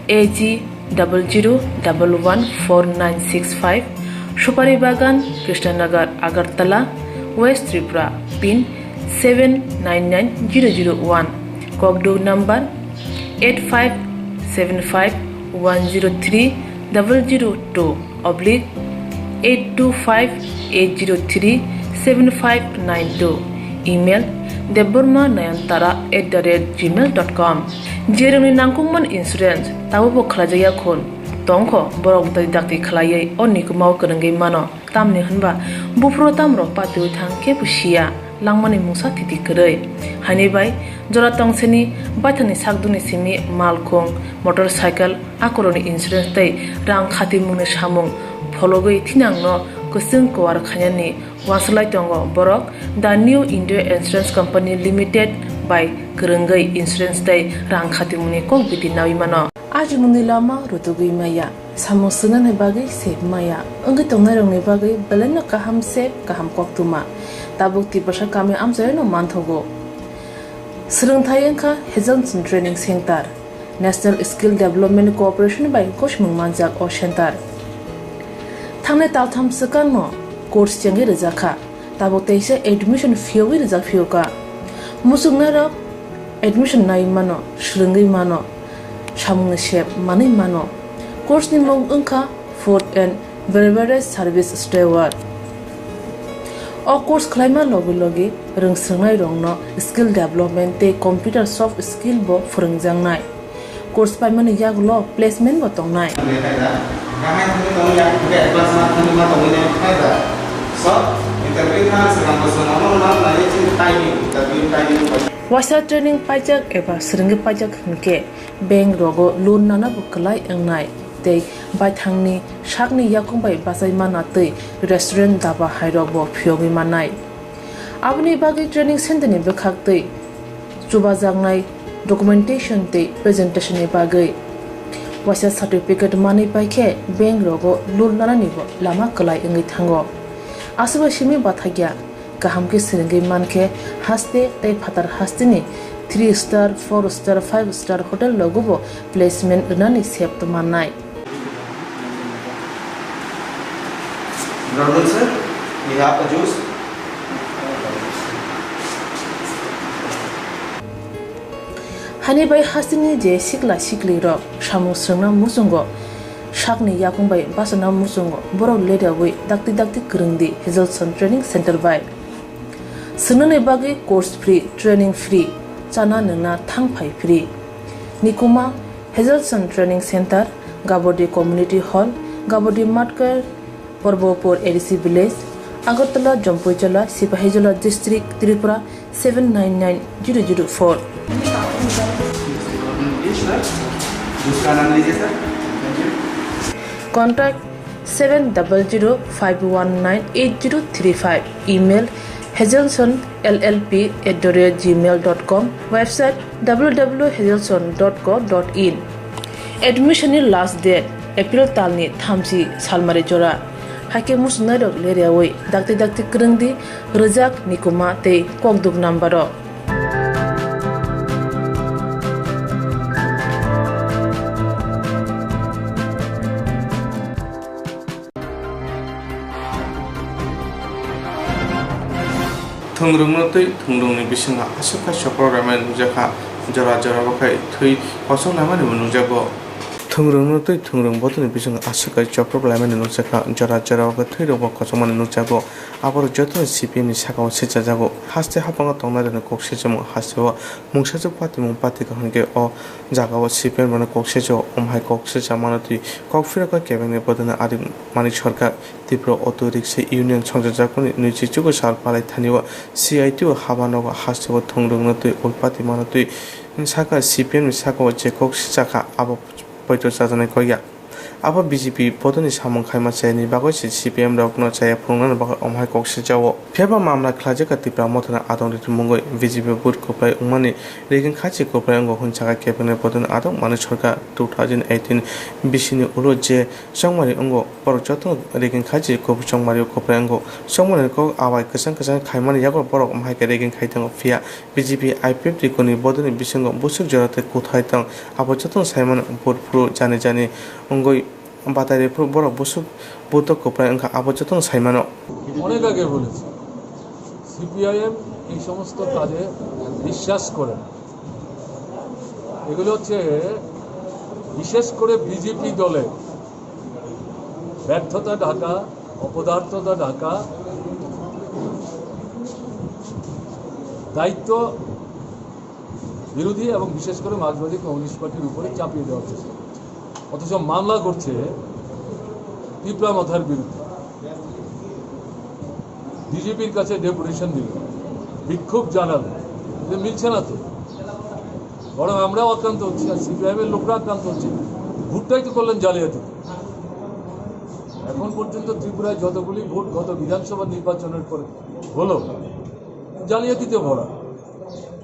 A G double zero double one four nine six five, Supari Bagan, Krishnanagar, Agartala, West Tripura, pin seven nine nine zero zero one, Kokduk number eight five seven five one zero three double zero two oblique eight two five eight zero three seven five nine two, email Debbarma Nayantara at the rate gmail dot com. Jerwngni nangkukmani insurance tabukbo khlaijakya khun tongkho, borok dakti dakti khlaiwi o nikumao kwrwngwi mano. Tamni hwnba buphuru tamrok patiwi thang kebo siya, langmani mungsa thiti kwrwi. Haini bai jora tongseni baithangni sakduni simi malkhung, motorcycle, akorokni insurance tei rang khatimungni samung phologwi thinangno kwchwng kuar khainani uansuk lai tongo borok. The New India Insurance Company Limited bai kwrwngwi insurance tei rang khatimungni kok biti naui mano. Ajimungni lama rutugwi maya, samung swngnani bagwi sep maya, wngwi tongnairokni bagwi belaino kaham sep, kaham koktwma. Tabuk Tiprasa kami amchaino manthogo. Swrwngthai wngkha Hazelson Training Center, National Skill Development Corporation bai gosimung manjak o center. Thangnai taltham swkangno course chengwi rwjakha, tabuk teisa admission phiyogwi rwjak phiyokha. Muchungnairok admission nai mano, swrwngwi mano, samungni sep manwi mano. Course ni mung wngkha Food and Beverage Service Steward. O course khlaima logi logi rwngswrwngnairokno skill development tei computer soft skill bo phwrwngjaknai. Course paimani yagulo placement bo tongnai. Waisa training paijak eba swrwngwi paijak hwnkhe bank rogo loan nana bo kwlai wngnai tei baithangni sakni yakung bai bachai mana tei restaurant, daba hairok bo phiyogwi mannai. Aboni bagwi training center ni bwkhak tei chubajaknai documentation tei presentation ni bagwi waisa certificate manwi paikhe bank rogo loan nanani bo lama kwlai wngwi thango. Aswk bai simi bathakya. Kaham khe swrwngwi mankhe haste tei phatar hasteni three star, four star, five star hotel rogobo placement rwnani sep mannai. Good afternoon, sir. We have a juice. Hani bai hasteni je sikla siklirok samung swrwngna muchungo, sakni yakung bai bachana muchungo borok leriawi dakti dakti kwrwng di Hazelson Training Center bai. Swngnani bagwi course free, training free, chana nwngna thang phai free. Nikuma Hazelson Training Center, Gabodi Community Hall, Gabodi Matkar, Porbopur A D C Village, Agartala, Jampuijala, Sipahijola District, Tripura seven nine nine zero zero four. Contact seven double zero five one nine eight zero three five. Email hazelson L L P at the rate gmail dot com. Website W W W hazelson dot co dot in. Admission ni last date April talni thamchi salmari jora. Haikhe muchungnairok leriawi dakti dakti kwrwng di, rwjak, nikuma tei kokduk number o. Thungrwngno twi thungrwngni bisingo aswk khe chopro raimani nukjakha, jora jora bo khe thwi kosong laimani bo nukjago. Thungrwngno twi thungrwng bodolni bisingo aswk khe chopro laimani nukjakha, jora jora bo khe thwirok bo kosongmani nukjago. Aborok jotono C P M ni sakao sichajago. Haste haphangno tongnairokni kok sichamo hasteo mungsajwk patimung patikha hwnkhe o jagao C P M rokno kok sichao, omo hai kok sicha mano twi kok phirokha kebengni bodolni adik Manik Sarkar. Tripura Auto Rickshaw Union songchajakmani nwichichugo sal palai thani o C I T O haba nogo hasteo thungrwngno twi ulpati mano twi saka C P M ni sakao je kok sichakha abo poito chajaknai kok ya. Abo B J P bodolni samung khaima chayani bagwi se C P M rokno chaya phunuknani bagwi omo hai kok sichao. Phiya ba mamla khlaijak kha Tipra Mothani adong rwtwi mungwi B J P vote kwplai wngmani, rigging khai se kwplai wngo hwn sakha kebengni bodolni adong Manik Sarkar two thousand eighteen bisini ulo je chongmani wngo, borok jotono rigging khai se kwplai chongmani kwplai wngo. Chongmani kok abai kwchang kwchang khaimani yago borok omo hai khe rigging khai tongo, phiya B J P I P F T kuni bodolni bisingo busuk jora tei kwthai tong, abo jotono saimano. Vote phuru jani jani wngwi batai rw phuru borok busuk vote o kwplai wngkha, abo jotono saimano. অনেক আগে বলেছি, সিপিআইএম এই সমস্ত কাজে বিশ্বাস করে না। এগুলো হচ্ছে বিশেষ করে বিজেপি দলের ব্যর্থতা ঢাকা, অপদার্থতা ঢাকা। দায়িত্ব বিরোধী এবং বিশেষ করে মার্ক্সবাদী কমিউনিস্ট পার্টির উপরে চাপিয়ে দেওয়ার চেষ্টা করছে। অথচ মামলা করছে তিপ্রা মথার বিরুদ্ধে। ডিজিপির কাছে ডেপুটেশন দিল, বিক্ষোভ জানালো, যে মিলছে না তো, বরং আমরাও আক্রান্ত হচ্ছি, আর সিপিআইএম এর লোকরা আক্রান্ত হচ্ছে। ভোটটাই তো করলেন জালিয়াতি। এখন পর্যন্ত ত্রিপুরায় যতগুলি ভোট গত বিধানসভা নির্বাচনের পরে হলো, জালিয়াতিতে ভরা।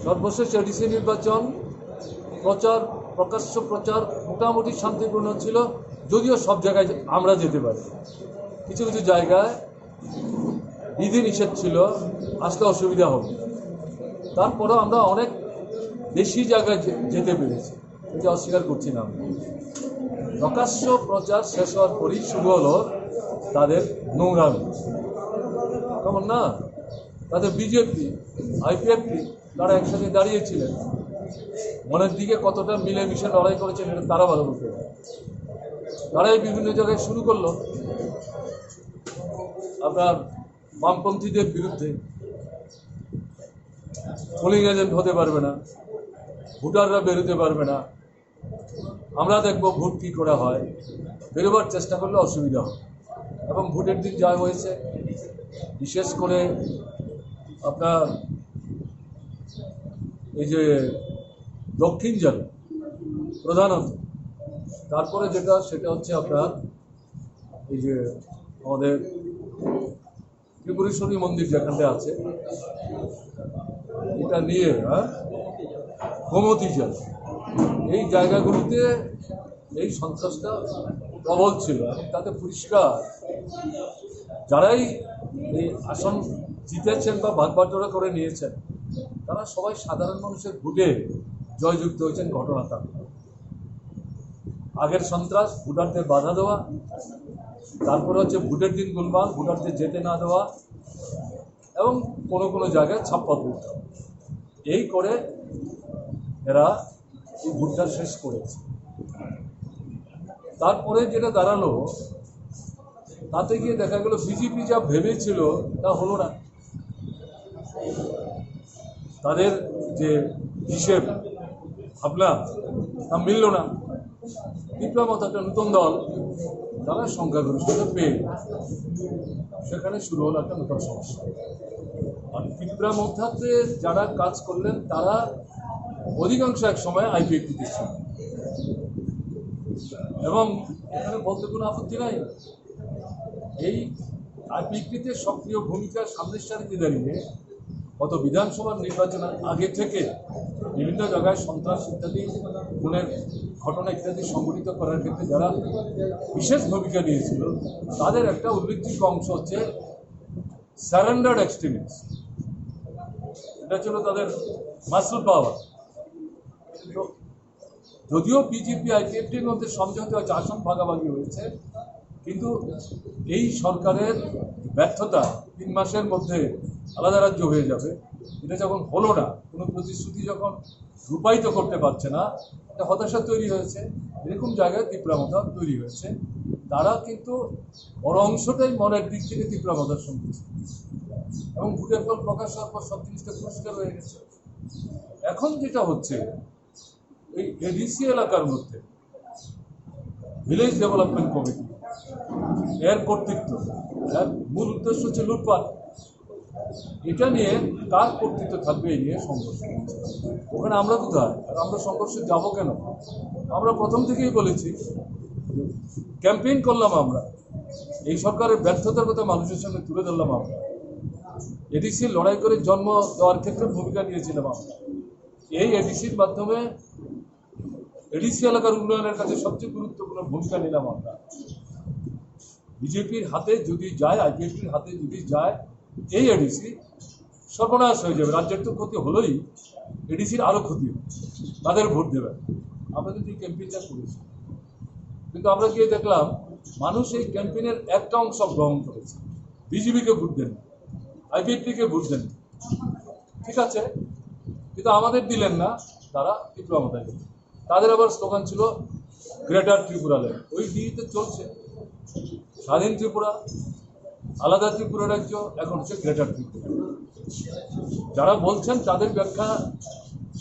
সর্বশেষ এডিসি নির্বাচন, প্রচার, প্রকাশ্য প্রচার মোটামুটি শান্তিপূর্ণ ছিল, যদিও সব জায়গায় আমরা যেতে পারি। কিছু কিছু জায়গায় বিধি নিষেধ ছিল, আসতে অসুবিধা হবে। তারপরেও আমরা অনেক বেশি জায়গায় যে-, যেতে পেরেছি, এটা অস্বীকার করছি না আমি। প্রকাশ্য প্রচার শেষ হওয়ার পরেই শুরু হলো তাদের নোংরামি। কেমন না? তাদের বিজেপি, আইপিএফটি, তারা একসাথে দাঁড়িয়েছিলেন। মনের দিকে কতটা মিলেমিশে লড়াই করেছেন, এটা তারা ভালো বলতে পারে। তারাই বিভিন্ন জায়গায় শুরু করলো আপনার বামপন্থীদের বিরুদ্ধে, পোলিং এজেন্ট হতে পারবে না, ভোটাররা বেরোতে পারবে না, আমরা দেখব ভোট কী করা হয়, বেরোবার চেষ্টা করলে অসুবিধা হয়। এবং ভোটের দিন যা হয়েছে, বিশেষ করে আপনার এই যে দক্ষিণ জেলা প্রধানত, তারপরে যেটা, সেটা হচ্ছে আপনার এই যে আমাদের ত্রিপুরেশ্বরী মন্দির যেখানে আছে, এটা নিয়ে, হ্যাঁ, গোমতী জেলা, এই জায়গাগুলোতে এই সন্ত্রাসটা প্রবল ছিল এবং তাতে পরিষ্কার যারাই এই আসন জিতেছেন বা ভাগ বাটোয়ারা করে নিয়েছেন, তারা সবাই সাধারণ মানুষের ভোটে জয়যুক্ত হয়েছেন। ঘটনাটা আগের সন্ত্রাস, ভোটারদের বাধা দেওয়া, তারপরে হচ্ছে ভোটের দিন গোলমাল, ভোটারদের যেতে না দেওয়া এবং কোনো কোনো জায়গায় ছাপ্পা ভোট, এই করে এরা এই ভোটটা শেষ করেছে। তারপরে যেটা দাঁড়ালো, তাতে গিয়ে দেখা গেল বিজেপি যা ভেবেছিল তা হলো না। তাদের যে হিসেব ভাবনা, তা মিলল না। বিপ্লব মতো একটা নতুন দল, তারা সংখ্যাগরিষ্ঠতা পেয়ে সেখানে শুরু হলো একটা নতুন সমস্যা। আর ত্রিপুরা মধ্যাতে যারা কাজ করলেন, তারা অধিকাংশ এক সময় আইপিএফটিতে ছিলেন। এবং এখানে বলতে কোনো আপত্তি নাই, এই আইপিএফটিতে সক্রিয় ভূমিকা সামনের সারিতে দাঁড়িয়ে গত বিধানসভার নির্বাচনের আগে থেকে বিভিন্ন জায়গায় সন্ত্রাস ইত্যাদি, খুনের ঘটনা ইত্যাদি সংঘটিত করার ক্ষেত্রে যারা বিশেষ ভূমিকা নিয়েছিল, তাদের একটা উল্লেখযোগ্য অংশ হচ্ছে সারেন্ডার্ড এক্সট্রিমিস্ট। এটা ছিল তাদের মাসল পাওয়ার। যদিও বিজেপি আইপিএফটির মধ্যে সমঝোতা হয়েছে, আসন ভাগাভাগি হয়েছে, কিন্তু এই সরকারের ব্যর্থতা, তিন মাসের মধ্যে আলাদা রাজ্য হয়ে যাবে, এটা যখন হলো না, কোনো প্রতিশ্রুতি যখন রূপায়িত করতে পারছে না, একটা হতাশা তৈরি হয়েছে। এরকম জায়গায় ত্রিপুরা মথা তৈরি হয়েছে। তারা কিন্তু বড় অংশটাই মনের দিক থেকে ত্রিপুরা মথার সঙ্গে ছিল। এবং ভোটের ফল প্রকাশ হওয়ার পর সব জিনিসটা পরিষ্কার হয়ে গেছে। এখন যেটা হচ্ছে, এই এডিসি এলাকার মধ্যে ভিলেজ ডেভেলপমেন্ট কমিটি, এর কর্তৃত্ব, এর মূল উদ্দেশ্য হচ্ছে লুটপাট। এটা নিয়ে কার কর্তৃত্ব থাকবে, এই নিয়ে সংঘর্ষ। ওখানে আমরা কোথায়? আর আমরা সংঘর্ষে যাব কেন? আমরা প্রথম থেকেই বলেছি, ক্যাম্পেইন করলাম আমরা, এই সরকারের ব্যর্থতার কথা মানুষের সামনে তুলে ধরলাম আমরা। এডিসি লড়াই করে জন্ম দেওয়ার ক্ষেত্রে ভূমিকা নিয়েছিলাম আমরা। এই এডিসির মাধ্যমে এডিসি এলাকার উন্নয়নের কাছে সবচেয়ে গুরুত্বপূর্ণ ভূমিকা নিলাম আমরা। বিজেপির হাতে যদি যায়, আইপিএফটির হাতে যদি যায়, এই এডিসি সর্বনাশ হয়ে যাবে। রাজ্যের তো ক্ষতি হলোই, এডিসির আরও ক্ষতি হবে। তাদের ভোট দেবে। আমরা কিন্তু এই ক্যাম্পেইনটা করেছি, কিন্তু আমরা গিয়ে দেখলাম মানুষ এই ক্যাম্পেইনের একটা অংশ গ্রহণ করেছে, বিজেপিকে ভোট দেন, আইপিএফটিকে ভোট দেন, ঠিক আছে, কিন্তু আমাদের দিলেন না, তারা ত্রিপুরা মথায় গেলেন। তাদের আবার স্লোগান ছিল গ্রেটার ত্রিপুরা ল্যান্ড, ওই দিয়েই তো চলছে। স্বাধীন ত্রিপুরা, আলাদা ত্রিপুরা রাজ্য, এখন হচ্ছে গ্রেটার ত্রিপুরা। যারা বলছেন তাদের ব্যাখ্যা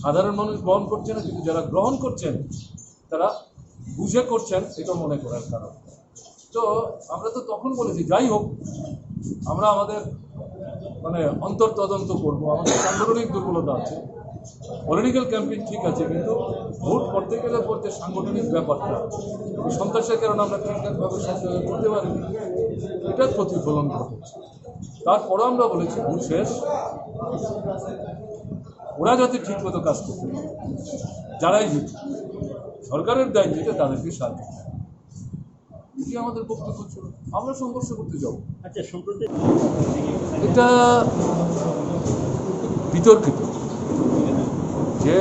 সাধারণ মানুষ গ্রহণ করছে না, কিন্তু যারা গ্রহণ করছেন তারা বুঝে করছেন, এটা মনে করার কারণ। তো আমরা তো তখন বলেছি, যাই হোক, আমরা আমাদের মানে অন্তর তদন্ত করব, আমাদের সাংগঠনিক দুর্বলতা আছে, পলিটিক্যাল ক্যাম্পেইন ঠিক আছে, কিন্তু ভোট করতে গেলে পর যে সাংগঠনিক ব্যাপারটা, এই সন্ত্রাসের কারণে আমরা ঠিকঠাকভাবে সব জায়গায় করতে পারি না, এটা প্রতিফলন ঘটেছে। তারপরে আমরা বলেছি, ভোট শেষ, ওরা যাতে ঠিক মতো কাজ করতে পারে, যারাই জিতবে, সরকারের দায় যেটা, তাদেরকে সাহায্য করতে হবে। এটি আমাদের বক্তব্য ছিল, আমরা সংঘর্ষ করতে যাব। আচ্ছা, সম্প্রতি এটা বিতর্কিত, যে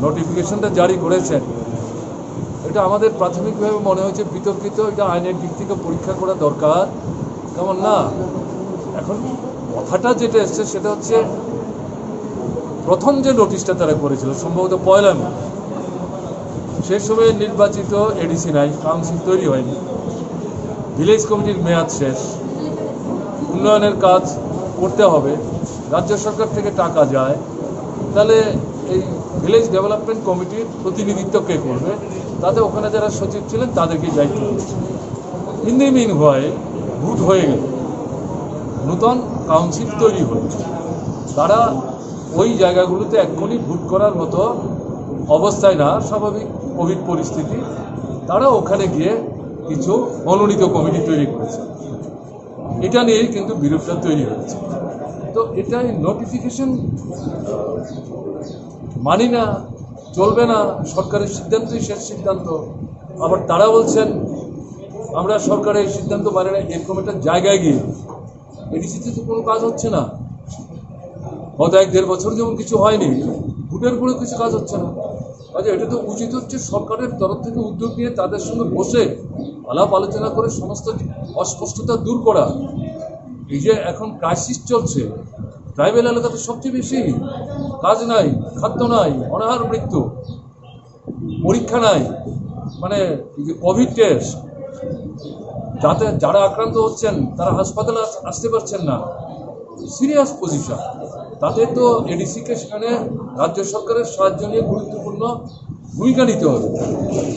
নোটিফিকেশনটা জারি করেছেন, এটা আমাদের প্রাথমিকভাবে মনে হয়েছে বিতর্কিত। এটা আইনের দিক থেকে পরীক্ষা করা দরকার, কেমন না? এখন কথাটা যেটা এসছে সেটা হচ্ছে, প্রথম যে নোটিশটা তারা করেছিল সম্ভবত পয়লা মে, সেই সময় নির্বাচিত এডিসি নাই, কাউন্সিল তৈরি হয়নি, ভিলেজ কমিটির মেয়াদ শেষ, উন্নয়নের কাজ করতে হবে, রাজ্য সরকার থেকে টাকা যায়, তাহলে এই ভিলেজ ডেভেলপমেন্ট কমিটির প্রতিনিধিত্ব কে করবে? তাতে ওখানে যারা সচিব ছিলেন তাদেরকে যাইতে হবে। ইন দি মিন হয়, ভোট হয়ে গেল, নতুন কাউন্সিল তৈরি হয়েছে, তারা ওই জায়গাগুলোতে এক্ষুনি ভোট করার মতো অবস্থায় না, স্বাভাবিক কোভিড পরিস্থিতি, তারা ওখানে গিয়ে কিছু মনোনীত কমিটি তৈরি করেছে। এটা নিয়েই কিন্তু বিরোধটা তৈরি হয়েছে। তো এটাই নোটিফিকেশন মানি না, চলবে না, সরকারের সিদ্ধান্তই শেষ সিদ্ধান্ত। আবার তারা বলছেন, আমরা সরকারের সিদ্ধান্ত মানি না, এরকম একটা জায়গায় গিয়ে এডিসিতে তো কোনো কাজ হচ্ছে না, গত এক দেড় বছর যেমন কিছু হয়নি, ভোটের পরে কিছু কাজ হচ্ছে না। আচ্ছা, এটা তো উচিত হচ্ছে সরকারের তরফ থেকে উদ্যোগ নিয়ে তাদের সঙ্গে বসে আলাপ আলোচনা করে সমস্ত অস্পষ্টতা দূর করা। এই যে এখন ক্রাইসিস চলছে, ট্রাইবাল এলাকাতে সবচেয়ে বেশি কাজ নাই, খাদ্য নাই, অনাহার মৃত্যু, পরীক্ষা নাই, মানে এই যে কোভিড টেস্ট, যাতে যারা আক্রান্ত হচ্ছেন তারা হাসপাতালে আস-, আসতে পারছেন না, সিরিয়াস পজিশন। তাতে তো এডিসিকে সেখানে রাজ্য সরকারের সাহায্য নিয়ে গুরুত্বপূর্ণ ভূমিকা নিতে হবে।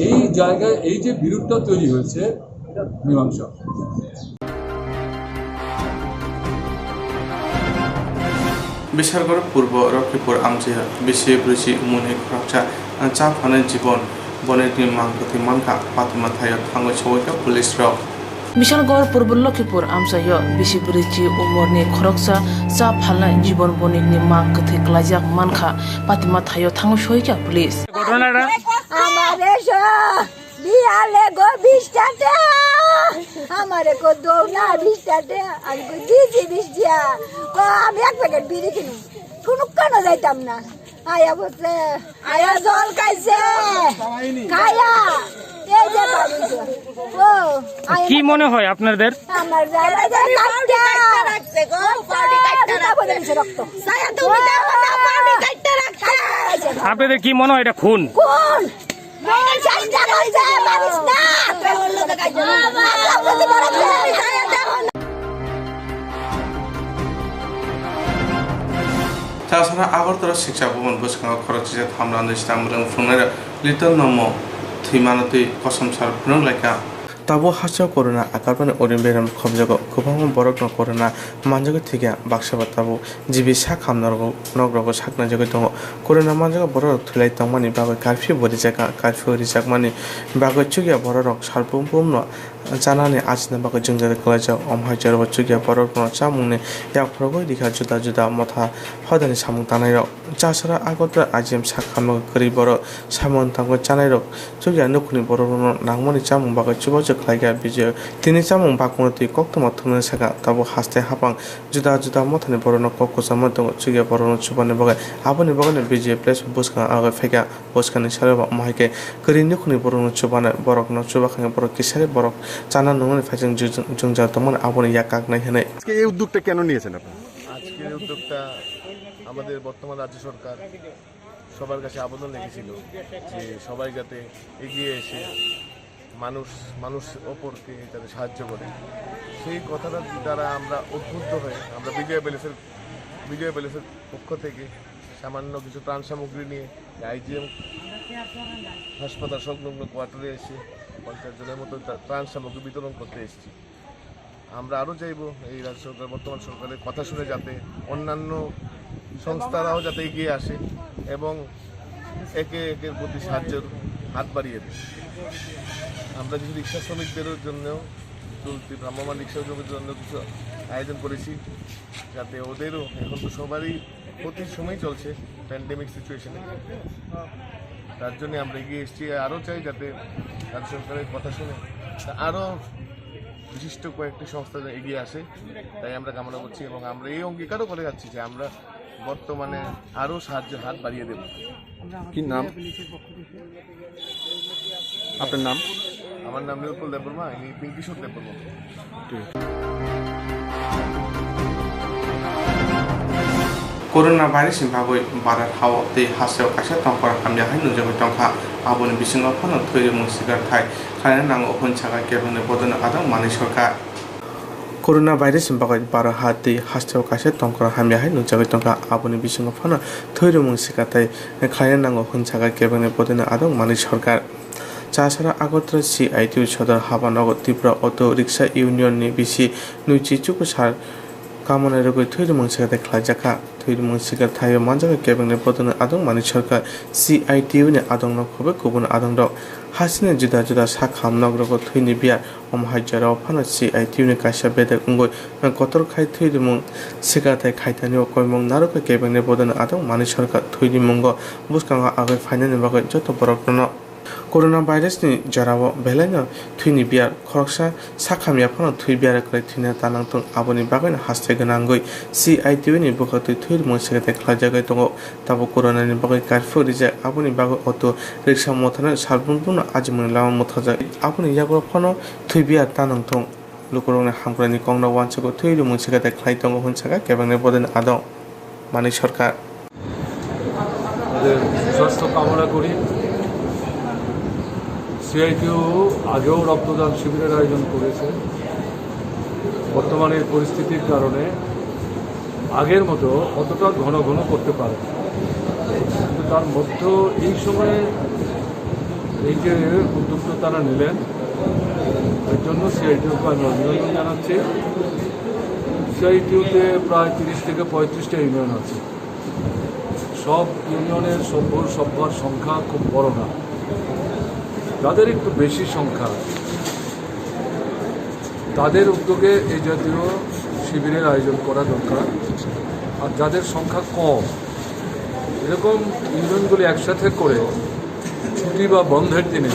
এই জায়গায় এই যে বিরোধটা তৈরি হয়েছে, এটা মীমাংসা। Bishalgarh Purbo Lokhipur amchaio bisi brwichi umorni khoroksa cha phanai jibon bonikni mang kwthwi mankha, patima thaio thangwi sowoikha police rok. Bishalgarh Purbo Lokhipur amchaio bisi brwichi umorni khoroksa cha phalnai jibon bonikni mang kwthwi klaijak mankha, patima thaio thangwi sowoikha police. ঘটনাটা আমার এসো বিয়ালে গো বিশটা টেয়া, আমারে কো দৌ না বিশটা টেয়া, আমি কই দিছি বিশ টিয়া, কো আমি এক প্যাকেট বিড়ি কিনি, কোনো কানো যাইতাম না। আয়া বসে, আয়া জল খাইছে, খায়া এই যে বাড়ি যে, ও, আয়া কি মনে হয় আপনাদের? আমার জানা যায় পাউডি কাটতে রাখছে গো, পাউডি কাটতে রাখছে। রক্ত। সায়া তুমি দেখো না, পাউডি কাটতে রাখছে। আপনাদের কি মনে হয় এটা খুন? খুন। Chasana Agartala Siksa Bhavan bwskango khoroksa thamrani stamrwng phunuknairok Little Nomo thwimano twi kosom sar phunuk laikha. Tabuk hasteo corona akarmani orim beram khobjago, kwbangma borokno corona manjagwi thwikha, baksa ba tabuk G B sak ham nok-, nokrogo saknaijagwi tongo. Corona manjago borok thwilai tongmani bagwi curfew bo rijak kha. Curfew rijakmani bagwi chukya bororok salbumno chanani achina bagwi jwngjal kwlaijak. Omo hai jorao chukya borokno chamungni yaphurogwi rikha juda juda motha hodani samung tangnairok. Chasara Agartala I G M sak hamno kwrwi borok samung tangwi chanairok chukya nukhungni bororokno nangmani chamung bagwi chubachu khlaikha B J P. Tini chamung bakmano twi koktwma thumnani sakha, tabuk haste haphang juda juda mothani borokno kok kwchangma tongo, chukya borokno chubani bagwi. Aboni bagwino B J P bwskango agwi phaikha. Bwskangni salo omo hai khe kwrwi nukhungni borokno chubana, borokno chuba khe borok kisari borok chana nungmani phaijak jwngjal tongmani, aboni yak kaknai hwnwi. আজকে এই উদ্যোগটা কেন নিয়েছেন আপনারা? আজকের এই উদ্যোগটা আমাদের বর্তমান রাজ্য সরকার সবার কাছে আবেদন রেখেছিল যে সবাই যাতে এগিয়ে এসে মানুষ মানুষ অপরকে যাতে সাহায্য করে, সেই কথাটার দ্বারা আমরা উদ্বুদ্ধ হয়ে আমরা বিজয় প্যালেসের বিজয় প্যালেসের পক্ষ থেকে সামান্য কিছু ত্রাণ সামগ্রী নিয়ে আইজিএম হাসপাতাল সংলগ্ন কোয়ার্টারে এসে পঞ্চাশ জনের মতো ত্রা- ত্রাণ সামগ্রী বিতরণ করতে এসেছি। আমরা আরও চাইবো এই রাজ্য সরকার, বর্তমান সরকারের কথা শুনে যাতে অন্যান্য সংস্থারাও যাতে এগিয়ে আসে এবং একে একের প্রতি সাহায্যের হাত বাড়িয়ে দেয়। আমরা কিছু রিক্সা শ্রমিকদের জন্য, চলতি ভ্রাম্যমাণ রিক্সা শ্রমিকদের জন্য কিছু আয়োজন করেছি, যাতে ওদেরও, এখন তো সবারই কঠিন সময় চলছে প্যান্ডেমিক সিচুয়েশনে, তার জন্য আমরা এগিয়ে এসেছি। আরও চাই যাতে রাজ্য সরকারের কথা শুনে আরও বিশিষ্ট কয়েকটি সংস্থা এগিয়ে আসে, তাই আমরা কামনা করছি এবং আমরা এই অঙ্গীকারও করে যাচ্ছি যে আমরা বর্তমানে আরও সাহায্যের হাত বাড়িয়ে দেব। কি নাম? আপনার নাম? আমার নাম নিরুৎপল দেববর্মা, আমি পিঙ্কি সুর Debbarma. Corona virus ni bagwi Bharat hao tei hasteo kaisa tongkhor hamya hai nukjagwi tongkha. Aboni bisingo phano thwi rimung sikarthai khlaina nango hwn sakha kebengni bodolni adong manwi sorkar. Corona virus ni bagwi Bharat ha tei hasteo kaisa tongkhor hamya hai nukjagwi tongkha. Aboni bisingo phano thwi rimung sikarthai khlaina nango hwn sakha kebengni bodolni adong manwi sorkar. Chasara Agartala C I T U sodor haba nogo Tripura Auto Rickshaw Union ni bisi Nuichi Chukusar kamonai rwgwi thwi rimung sikarthai khlaijakha. Thwi rimung sikarthaio manjakha kebengni bodolni adong manwi sorkar. C I T U ni adong no khobwi kubun adong rok. Hasini juda juda sakham nok rogo thwini biyar. Omo hai jorao phano C I T U ni kaisa bedek wngwi kotor khai thwi rimung sikarthai khaitani o koimung narwkha kebengni bodolni adong manwi sorkar. Thwi rimungo bwskango agwi phainani bagwi joto borok no. Corona virus ni jorao belaino thwini biyar khoroksa sakham yaphano thwi biyar kwrwi thwina tanang thung, aboni bagwino haste gwnangwi C I T U ni bwkhaktwi thwi rimung sikarthai khlaijagwi tongo. Tabuk corona ni bagwi curfew rijak, aboni bagwi auto rickshaw mothano salbrum bumno ajimungni lama mothajak, aboni yago phano thwi biyar tanang thung. Lukurokni hamkraini kokno uansukwi thwi rimung sikarthai khlai tongo hwn sakha kebengni bodolni adong manwi sorkar. তাদের সুস্বাস্থ্য কামনা করি। সিআইটিউ আগেও রক্তদান শিবিরের আয়োজন করেছে। বর্তমানে এই পরিস্থিতির কারণে আগের মতো অতটা ঘন ঘন করতে পারে না। কিন্তু তার মধ্যেও এই সময়ে এই যে উদ্যোগটা তারা নিলেন, এর জন্য সিআইটিউকে আমি অভিনন্দন জানাচ্ছি। সিআইটিউতে প্রায় তিরিশ থেকে পঁয়ত্রিশটা ইউনিয়ন আছে। সব ইউনিয়নের সভ্য সভ্যার সংখ্যা খুব বড় না, যাদের একটু বেশি সংখ্যা, তাদের উদ্যোগে এই জাতীয় শিবিরের আয়োজন করা দরকার। আর যাদের সংখ্যা কম, এরকম ইউনিয়নগুলি একসাথে করে ছুটি বা বন্ধের দিনে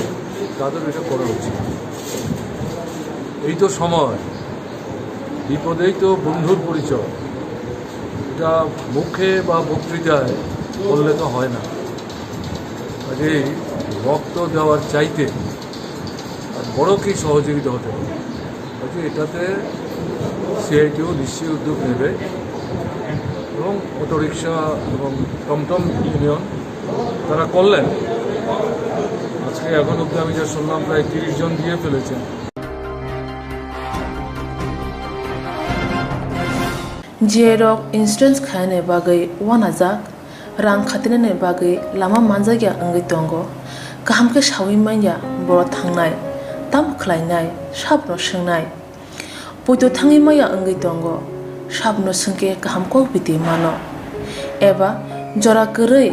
তাদের এটা করা উচিত। এই তো সময়, বিপদেই তো বন্ধুর পরিচয়। এটা মুখে বা বক্তৃতায় বললে তো হয় না। কাজেই রক্ত দেওয়ার চাইতে আর বড় কি সহযোগিতা হতে পারে? কাজে এটাতে সিআইটিউ নিশ্চয়ই উদ্যোগ নেবে এবং অটোরিকশা এবং টমটম ইউনিয়ন তারা করলেন। আজকে এখন অবধি আমি যা শুনলাম, প্রায় তিরিশ জন দিয়ে ফেলেছেন। J rok insurance khainani bagwi uanajak, rang khatinani bagwi lama manjakya wngwi tongo. Kaham khe saui manya borok thangnai, tamo khlainai, sabono swngnai. Poito thangwi maya wngwi tongo, sabono swngkhe kaham kok biti mano. Eba jora kwrwi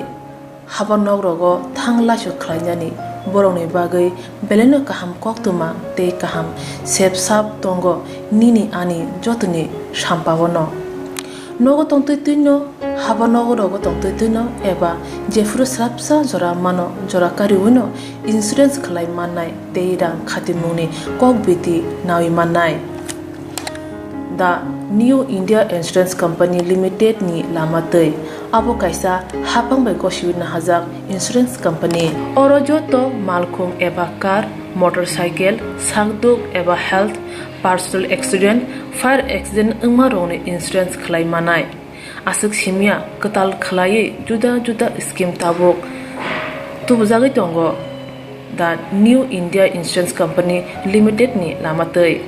haba nok rogo thang laisu khlainani borokni bagwi belaino kaham koktwma tei kaham sep sap tongo nini ani jotoni sampao no. Nogo tongtwi twino, haba nogo rogo tongtwi twino eba jephuru swrapsa jora mano, jora kariwino insurance khlai mannai tei rang khatimungni kok biti nawi mannai. The New India Insurance Company Limited ni lama twi. Abo kaisa haphang bai gosiwi nahajak insurance company. Oro joto malkhung eba car, motorcycle, sakduk eba health, personal accident, fire accident wngma rokni insurance khlai manai. Aswk simya kwtal khlaiwi juda juda scheme tabuk tubujagwi tongo. The New India Insurance Company Limited ni lama twi.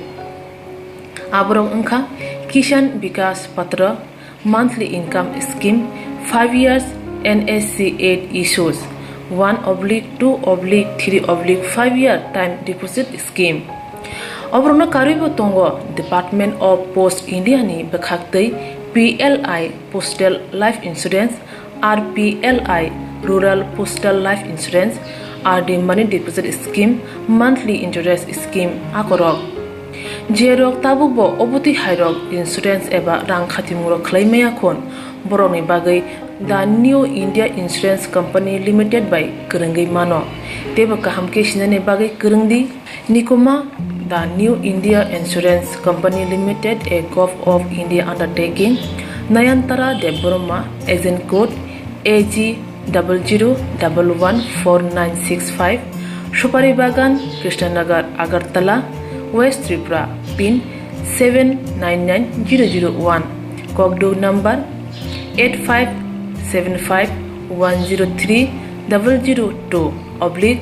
Aborok wngkha Kisan Vikas Patra, monthly income scheme, five years N S C eight issues, one oblique two oblique three oblique five year time deposit scheme. Oborokno karwibo tongo Department of Post India ni bwkhak twi P L I Postal Life Insurance, R P L I Rural Postal Life Insurance, R D Money Deposit Scheme, Monthly Interest Scheme akorok. Jerok tabukbo obotwi hairok insurance eba rang khatimungrok khlai maya khun, borokni bagwi The New India Insurance Company Limited bai kwrwngwi mano. Teibo kaham khe sinani bagwi kwrwng di. Nikuma, The New India Insurance Company Limited, a Govt of India undertaking, Nayantara Debbarma, agent code A G double zero double one four nine six five, Supari Bagan, Krishnanagar, Agartala, West Tripura, pin seven nine nine zero zero one, kokduk number eight five seven five one zero three double zero two oblique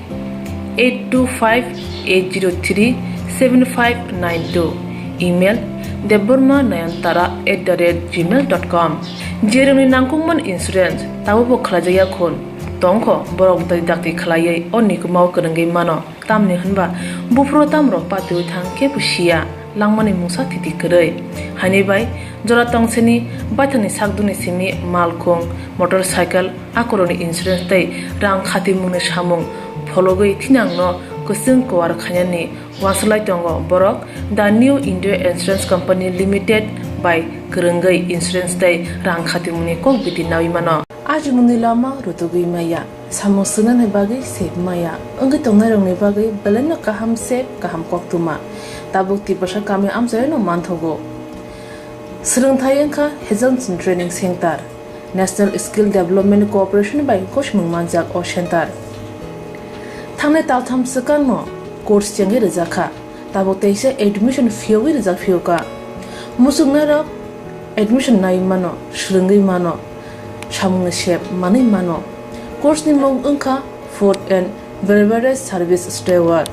eight two five eight zero three seven five nine two, email debbarma nayantara at the rate gmail dot com. Jerokni nangkukmani insurance tabukbo khlaijakya khun tongkho, borok twi dakti khlaiwi o nikumao kwrwngwi mano. Tamni hwnba buphuru tamrok patiwi thang kebo siya, langmani mungsa thiti kwrwi. Haini bai jora tongsini baithangni sakdukni simi malkhung, motorcycle, akorokni insurance tei rang khatimungni samung phologwi thinangno kwchwng kuar khainani uansuk lai tongo borok The New India Insurance Company Limited bai kwrwngwi insurance tei rang khatimungni kok biti naui mano. Ajimungni lama rutugwi maya, samung swngnani bagwi sep maya, wngwi tongnairokni bagwi belaino kaham sep, kaham koktwma. Tabuk Tiprasa kami amchaino manthogo. Swrwngthai wngkha Hazelson Training Center, National Skill Development Corporation bai gosimung manjak o center. Thangnai taltham swkangno course chengwi rwjakha, tabuk teisa admission phiyogwi rwjak phiyokha. Muchungnairok admission nai mano, swrwngwi mano, samungni sep manwi mano. Course ni mung wngkha Food and Beverage Service Steward.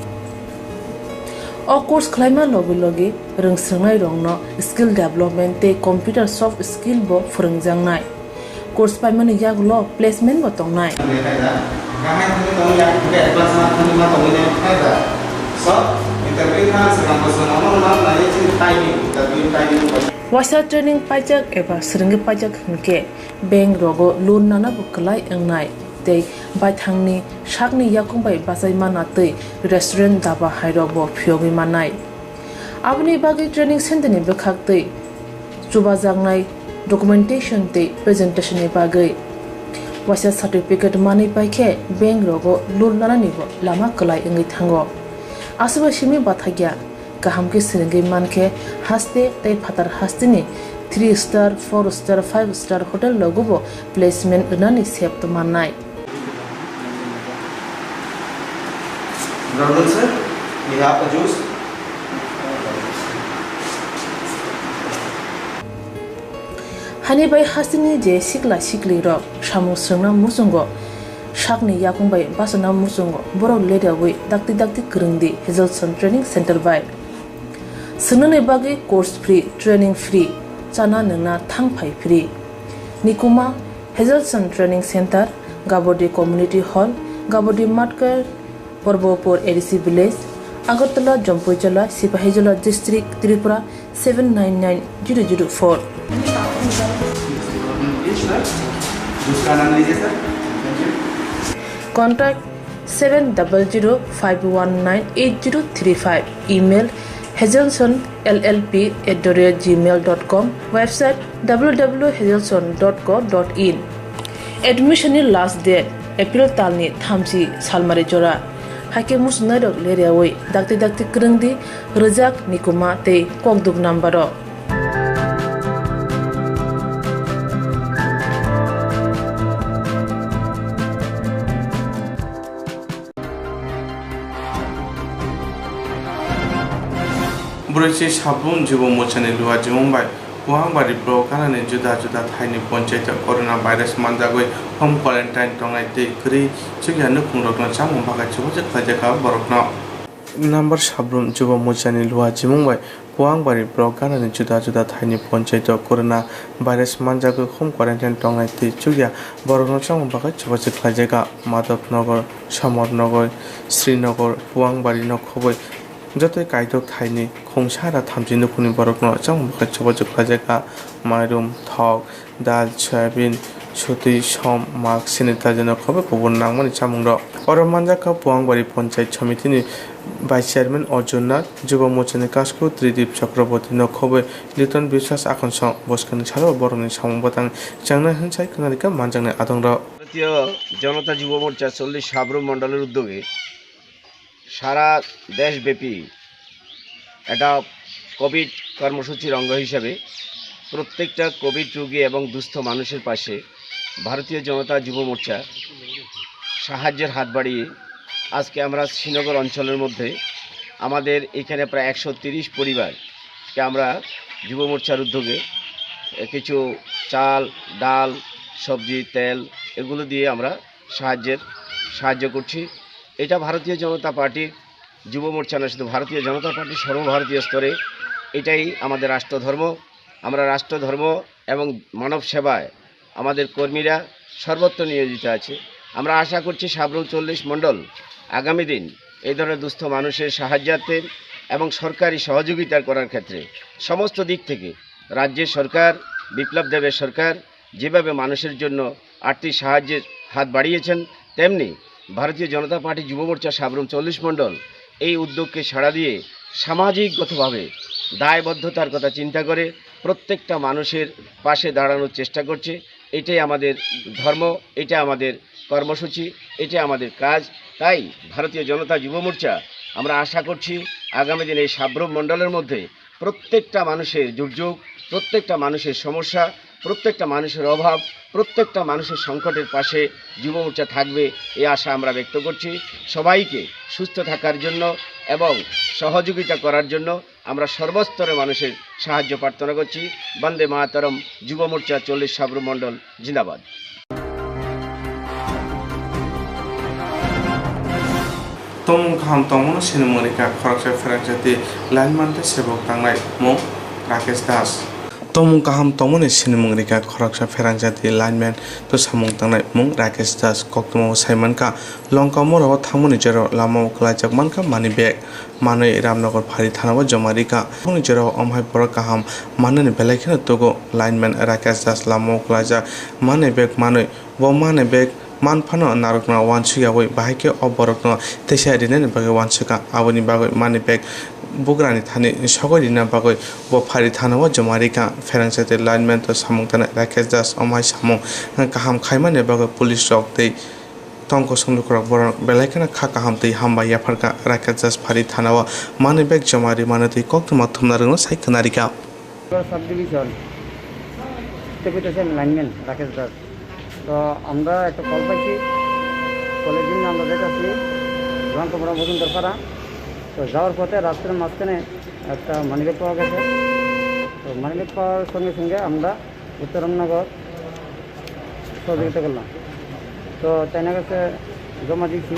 O course khlaima logi logi rwngswrwngnairokno skill development tei computer soft skill bo phwrwngjaknai. Course paimani yagulo placement bo tongnai. Waisa training paijak eba swrwngwi paijak hwnkhe bank rogo loan nana bo kwlai wngnai tei baithangni sakni yakung bai bachai mana tei restaurant, daba hairok bo phiyogwi mannai. Aboni bagwi training center ni bwkhak tei chubajaknai documentation tei presentation ni bagwi waisa certificate manwi paikhe bank rogo loan nanani bo lama kwlai wngwi thango. Aswkbai simi bathakya, kaham khe swrwngwi mankhe haste tei phatar hasteni three star, four star, five star hotel rogo bo placement rwnani sep mannai. Brother sir, we have a juice. Hani bai hasteni je sikla sikli rok samung swrwngna muchungo, sakni yakung bai bachana muchungo, borok leriawi dakti dakti kwrwng di Hazelson Training Center bai. Swngnani bagwi course free, training free, chana nwngna thang phai free. Nikuma, Hazelson Training Center, Gabodi Community Hall, Gabodi Matkar, Porbopur A D C Village, Agartala, Jampuijala, Sipahijola District, Tripura seven nine nine zero zero four. Contact seven double zero five one nine eight zero three five. Email hazelson L L P at the rate gmail dot com. Website W W W hazelson dot co dot in. Admission ni last date April talni thamchi salmari jora. Haikhe muchungnairok leriawi dakti dakti kwrwng di, rwjak, nikuma tei kokduk number rok. Bwrwi se sabun jibo mwchani luha jimung bai Puangbari block ganani juda juda thaini ponchaito corona virus manjagwi home quarantine tongnai tei kwrwi chukya nukhungrokno chamung bagwi chubachu khlaijak borokno. Number Sabrum Jubo Morchani Luwa Jimung bai Puangbari block ganani juda juda thaini ponchaito corona virus manjagwi home quarantine tongnai tei chukya borokno chamung bagwi chubachu khlaijak. Madhobnagar, Samarnagar, Srinagar, Puangbari no khobwi jotoi kaitor thaini khungsa ra thamchi nukhungni borokno chamung bagwi chubachu khlaijak. Mairum, thok, dal, soyabin, sutwi, som, mak, sanitizer no khobwi kubun nangmani chamungrok. Oro manjak kha Puangbari Ponchayat Somitini Vice Chairman Arjun Nath, Jubo Morchani Kasku Tridip Chakraborty no khobwi Liton Biswas Akonsong bwskangni salo borokni samung bwtang chengnai hwnwi sai khwnarikha manjaknai adongrok. ভারতীয় জনতা যুব মোর্চা চল্লিশ সাবরুম মণ্ডলের উদ্যোগে সারা দেশব্যাপী একটা কোভিড কর্মসূচির অঙ্গ হিসেবে প্রত্যেকটা কোভিড রোগী এবং দুস্থ মানুষের পাশে ভারতীয় জনতা যুব মোর্চা সাহায্যের হাত বাড়িয়ে আজকে আমরা শ্রীনগর অঞ্চলের মধ্যে আমাদের এখানে প্রায় একশো তিরিশ পরিবারকে আমরা যুব মোর্চার উদ্যোগে কিছু চাল, ডাল, সবজি, তেল এগুলো দিয়ে আমরা সাহায্যের, সাহায্য করছি। এটা ভারতীয় জনতা পার্টির যুব মোর্চা নয়, শুধু ভারতীয় জনতা পার্টির সর্বভারতীয় স্তরে এটাই আমাদের রাষ্ট্রধর্ম। আমরা রাষ্ট্রধর্ম এবং মানব সেবায় আমাদের কর্মীরা সর্বত্র নিয়োজিত আছে। আমরা আশা করছি সাবরুম চল্লিশ মণ্ডল আগামী দিন এই ধরনের দুস্থ মানুষের সাহায্যার্থে এবং সরকারি সহযোগিতা করার ক্ষেত্রে সমস্ত দিক থেকে রাজ্যের সরকার, বিপ্লব দেবের সরকার যেভাবে মানুষের জন্য আর্থিক সাহায্যের হাত বাড়িয়েছেন, তেমনি ভারতীয় জনতা পার্টি যুব মোর্চা সাবরুম চল্লিশ মণ্ডল এই উদ্যোগকে সাড়া দিয়ে সামাজিকগতভাবে দায়বদ্ধতার কথা চিন্তা করে প্রত্যেকটা মানুষের পাশে দাঁড়ানোর চেষ্টা করছে। এটাই আমাদের ধর্ম, এটা আমাদের কর্মসূচি, এটা আমাদের কাজ। তাই ভারতীয় জনতা যুব মোর্চা আমরা আশা করছি আগামী দিনে এই সাবরুম মণ্ডলের মধ্যে প্রত্যেকটা মানুষের দুর্যোগ, প্রত্যেকটা মানুষের সমস্যা, প্রত্যেকটা মানুষের অভাব, প্রত্যেকটা মানুষের সংকটের পাশে যুব মোর্চা থাকবে, এই আশা আমরা ব্যক্ত করছি। সবাইকে সুস্থ থাকার জন্য এবং সহযোগিতা করার জন্য আমরা সর্বস্তরে মানুষের সাহায্য প্রার্থনা করছি। বন্দে মাতরম, যুব মোর্চা চল্লিশ সাবরুম মণ্ডল জিন্দাবাদ। Tomung kaham tongmano sinimung rikha khoroksa pherang jati lineman tei sebok tangnai mung Rakesh Das. Tomung kaham tongmani sinimung rikha khoroksa pherang jati lineman tei samung tangnai mung Rakesh Das. Koktwma o sai mankha, Longkamura o thangmani jora o lama o kwlaijak mankha money bag. Manwi Ramnagar phari thana o joma rikha. Boni jora o omhai borok kaham mannani belai kheno tugo. Lineman Rakesh Das lama o kwlaijak money bag manwi. Bo money bag man phano narwkna uansuk yaui bahai khe o borokno teisa rinani bagwi uansukha. Aboni bagwi money bag bugrani thani sogwi rina bagwi bo phari thana o joma rikha. Pherang jati lineman tei samung tangnai Rakesh Das omhai samung kaham khaimani bagwi police rok tei Tong kosong lukurok borok belai kheno kha kaham tei hambai yapharkha. Rakesh Das phari thana o money bag joma rimani tei koktwma thumna rwngno sai khwnarikha. Sub division থেকে হইতেছে লাইনম্যান রাকেশ দাস। তো আমরা একটা কল পাইছি, কলের জন্য আমরা যেতেছি রামকমরা মজুমদার পাড়া। তো যাওয়ার পথে রাস্তার মাঝখানে একটা মানিব্যাগ পাওয়া গেছে। তো মানিব্যাগ পাওয়ার সঙ্গে সঙ্গে আমরা উত্তরনগর সহযোগিতা করলাম। তো চায়না কাছে জমা দিচ্ছি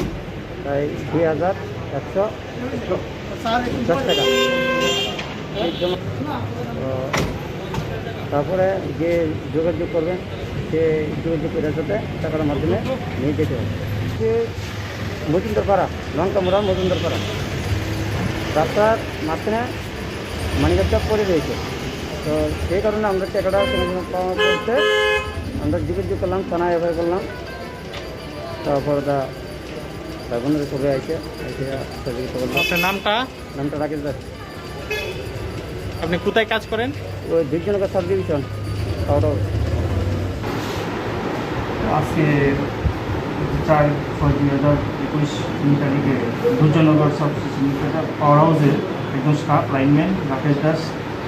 প্রায় দুই হাজার একশো দশ টাকা। এই জমা, তো তারপরে যে যোগাযোগ করবেন, সে যোগাযোগ করে সাথে টাকার মাধ্যমে নিয়ে যেতে হবে। যে মজুমদার পাড়া, লঙ্কামুড়া মজুমদার পাড়া, রাস্তার মাঝখানে মানিব্যাগটা পড়ে রয়েছে। তো সেই কারণে আমরা টাকাটা কোনো সময় পাওয়া পড়তে আমরা যোগাযোগ করলাম, থানায় এফআইআর করলাম। তারপর দা তারপরে সবাই আইসে, আইসে সহযোগিতা করলো। আপনার নামটা? নামটা রাকেশ দাস। আপনি কোথায় কাজ করেন? ওই দুর্জনগর সাব ডিভিশন, পাউডার। আজকে চার ছয় দুই হাজার একুশ তিন তারিখে দুর্জনগর সাব ডিভিশন পাওয়ার হাউসের একজন স্টাফ লাইনম্যান রাকেশ দাস,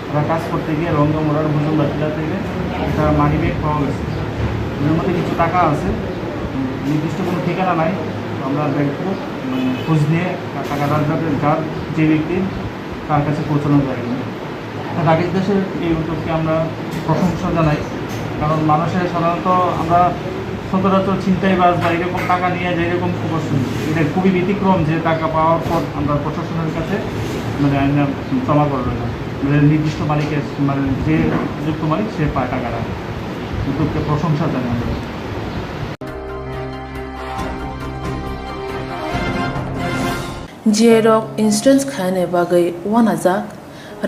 তারা কাজ করতে গিয়ে রঙ্গমোড়ার ভুজুম বাটিলা থেকে একটা মানি ব্যাগ পাওয়া গেছে। এর মধ্যে কিছু টাকা আছে। উম, নির্দিষ্ট কোনো ঠিকানা নাই। আমরা ব্যাগ, মানে, খোঁজ নিয়ে টাকা যার যার, যার যে ব্যক্তি, তার কাছে পৌঁছানো যায়। রাকেশ দাসের এই উদ্যোগকে আমরা প্রশংসা জানাই, কারণ মানুষের সাধারণত আমরা সচরাচর ছিনতাইবাজ বা এরকম টাকা নিয়ে যায় এরকম খবর শুনি। এটা খুবই ব্যতিক্রম যে টাকা পাওয়ার পর আমরা প্রশাসনের কাছে মানে আইন জমা করে না, মানে নির্দিষ্ট মালিকের মানে যে যুক্ত মালিক সে পায় টাকাটা। উদ্যোগকে প্রশংসা জানাই আমরা। J rok insurance khainani bagwi uanajak,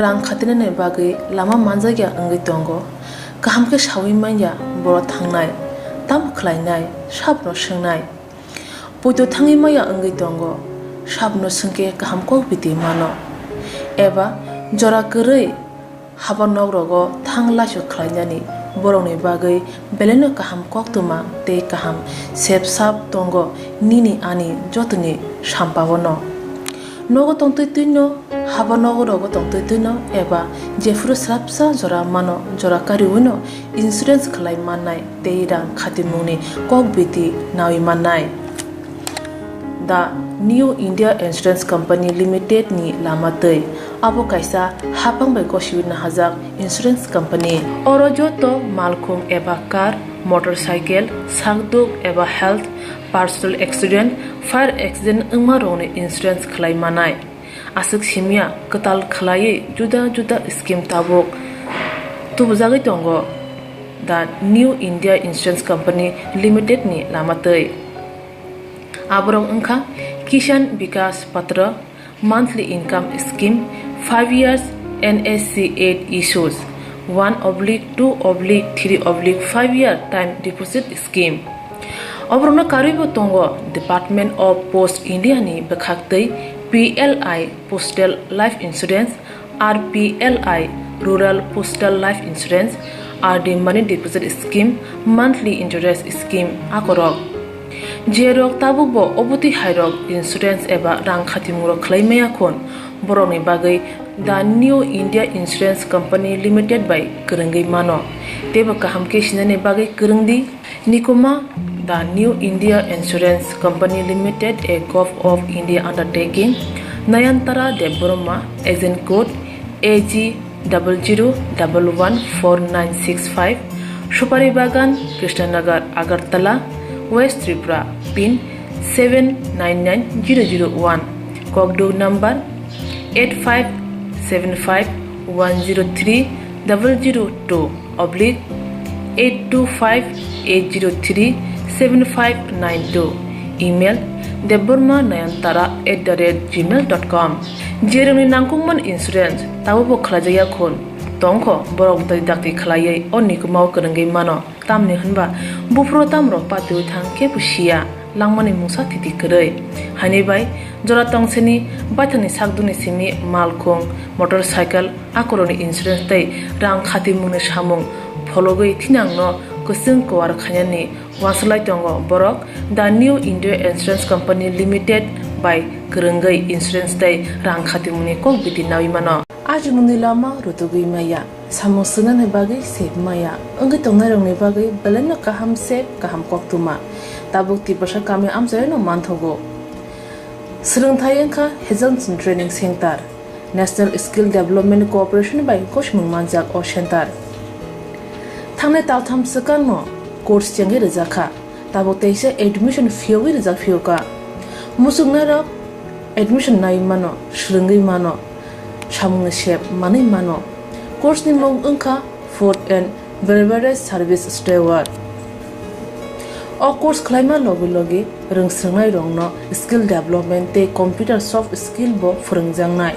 rang khatinani bagwi lama manjakya wngwi tongo. Kaham khe saui manya boro thangnai, tamo khlainai, sabono swngnai. Poito thangwi maya wngwi tongo, sabono swngkhe kaham kok biti mano. Eba jora kwrwi haba nok rogo thang laisu khlainani borokni bagwi belaino kaham koktwma tei kaham sep sap tongo nini ani jotoni sampao no. Nogo tongtwi twino, haba nogo rogo tongtwi twino eba jephuru swrapsa jora mano jora kariwino insurance khlai mannai tei rang khatimungni kok biti nawi mannai. The New India Insurance Company Limited ni lama twi. Abo kaisa hapang bai gosiwi nahajak insurance company. Oro joto malkhung eba car, motorcycle, sakduk eba health, personal accident, fire accident wngma rokni insurance khlai manai. Aswk simya kwtal khlaiwi juda juda scheme tabuk tubujagwi tongo The New India Insurance Company Limited ni lama twi. Aborok wngkha Kishan Vikas Patra, monthly income scheme, five years N S C eight issues, one oblique two oblique three oblique five year time deposit scheme. Oborokno karwibo tongo Department of Post India ni bwkhaktwi P L I Postal Life Insurance, R P L I Rural Postal Life Insurance, R D Money Deposit Scheme, Monthly Interest Scheme akorok. Jerok tabukbo obotwi hairok insurance eba rang khatimungrok khlai maya khun, borokni bagwi The New India Insurance Company Limited bai kwrwngwi mano. Teibo kaham khe sinani bagwi kwrwngdi. Nikuma, The New India Insurance Company Limited, a Govt of India undertaking, Nayantara Debbarma, agent code A G double zero double one four nine six five, Supari Bagan, Krishnanagar, Agartala, West Tripura, pin seven nine nine zero zero one, kokduk number eight five seven five one zero three double zero two oblique eight two five eight zero three seven five nine two, email debbarma nayantara at the rate gmail dot com. Jerokni nangkukmani insurance tabukbo khlaijakya khun, tongkho borok bwtwi dakti khlaiwi o nikumao kwrwngwi mano. Tamni hwnba buphuru tamrok patiwi thang kebo siya, langmani mungsa thiti kwrwi. Haini bai jora tongsini baithangni sakduni simi malkhung, motorcycle, akorokni insurance tei rang khatimungni samung phologwi thinangno kwchwng kwar khainani uansuk lai tongo borok The New India Insurance Company Limited bai kwrwngwi insurance tei rang khatimungni kok biti nawi mano. Ajimungni lama rutugwi maya. Samung swngnani bagwi sep maya wngwi tongnairokni bagwi belaino kaham sep, kaham koktwma tabuk Tiprasa kami amchaino manthogo. Swrwngthai wngkha Hazelson Training Center, National Skill Development Corporation bai gosimung manjak o center. Thangnai taltham swkangno course chengwi rwjakha. Tabuk teisa admission phiyogwi rijak phiyokha. Muchungnairok admission naiwi mano, swrwngwi mano, samungni sep manwi mano. Course ni mung wngkha Food and Beverage Service Steward. O course khlaima logi logi rwngswrwngnairokno skill development tei computer soft skill bo phwrwngjaknai.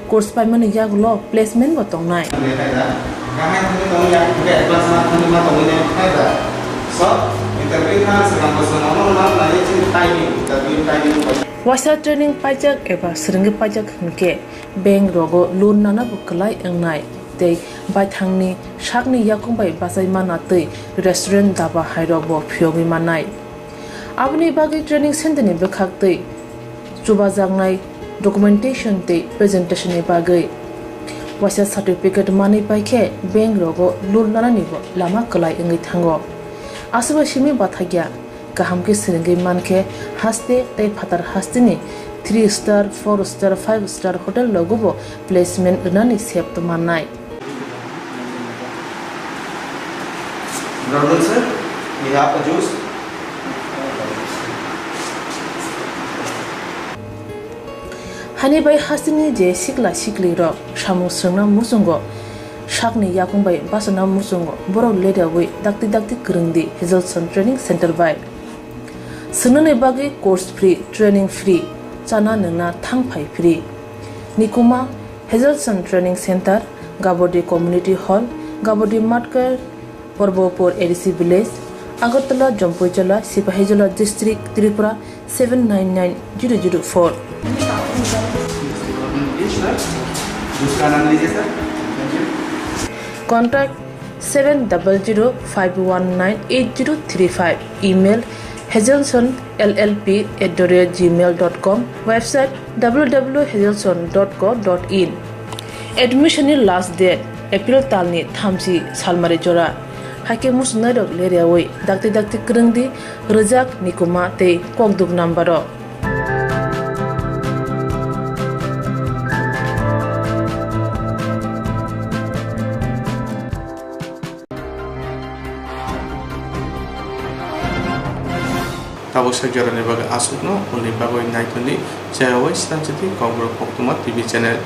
Course paimani yagulo placement bo tongnai. Waisa training paijak eba swrwngwi paijak hwnkhe bank rogo loan nana bo kwlai wngnai tei baithangni sakni yakung bai bachai mana tei restaurant daba hairok bo phiyogwi mannai. Aboni bagwi training center ni bwkhak tei chubajaknai documentation tei presentation ni bagwi waisa certificate manwi pai khe bank rogo loan nanani bo lama kwlai wngwi thango. Aswk bai simi bathakya kaham khe swrwngwi man khe haste tei phatar haste ni three star, four star, five star hotel rogo bo placement rwnani sep tongmannai. Good afternoon, sir. We have a juice. Hani bai hasteni je sikla sikli rok samung swrwngna muchungo, sakni yakung bai bachana muchungo, borok leriawi dakti dakti kwrwng di Hazelson Training Center bai. Swngnani bagwi course free, training free, chana nwngna thang phai free. Nikuma Hazelson Training Center, Gabodi Community Hall, Gabodi Matkar, Porbopur A D C Village, Agartala, Jampuijala, Sipahijola District, Tripura seven nine nine zero zero four. Contact seven double zero five one nine eight zero three five. Email hazelson L L P at the rate gmail dot com. Website w w w hazelson dot co dot in. Admission ni last date April talni thamchi salmari jora. Haikhe muchungnairok leriawi dakti dakti kwrwng di, rwjak, nikuma tei kokduk number o. Tabuk sak jorani bagwi aswkno, hwnwi bagwi naithokni chayawai Sranjiti Kokborok Koktwma T V channel.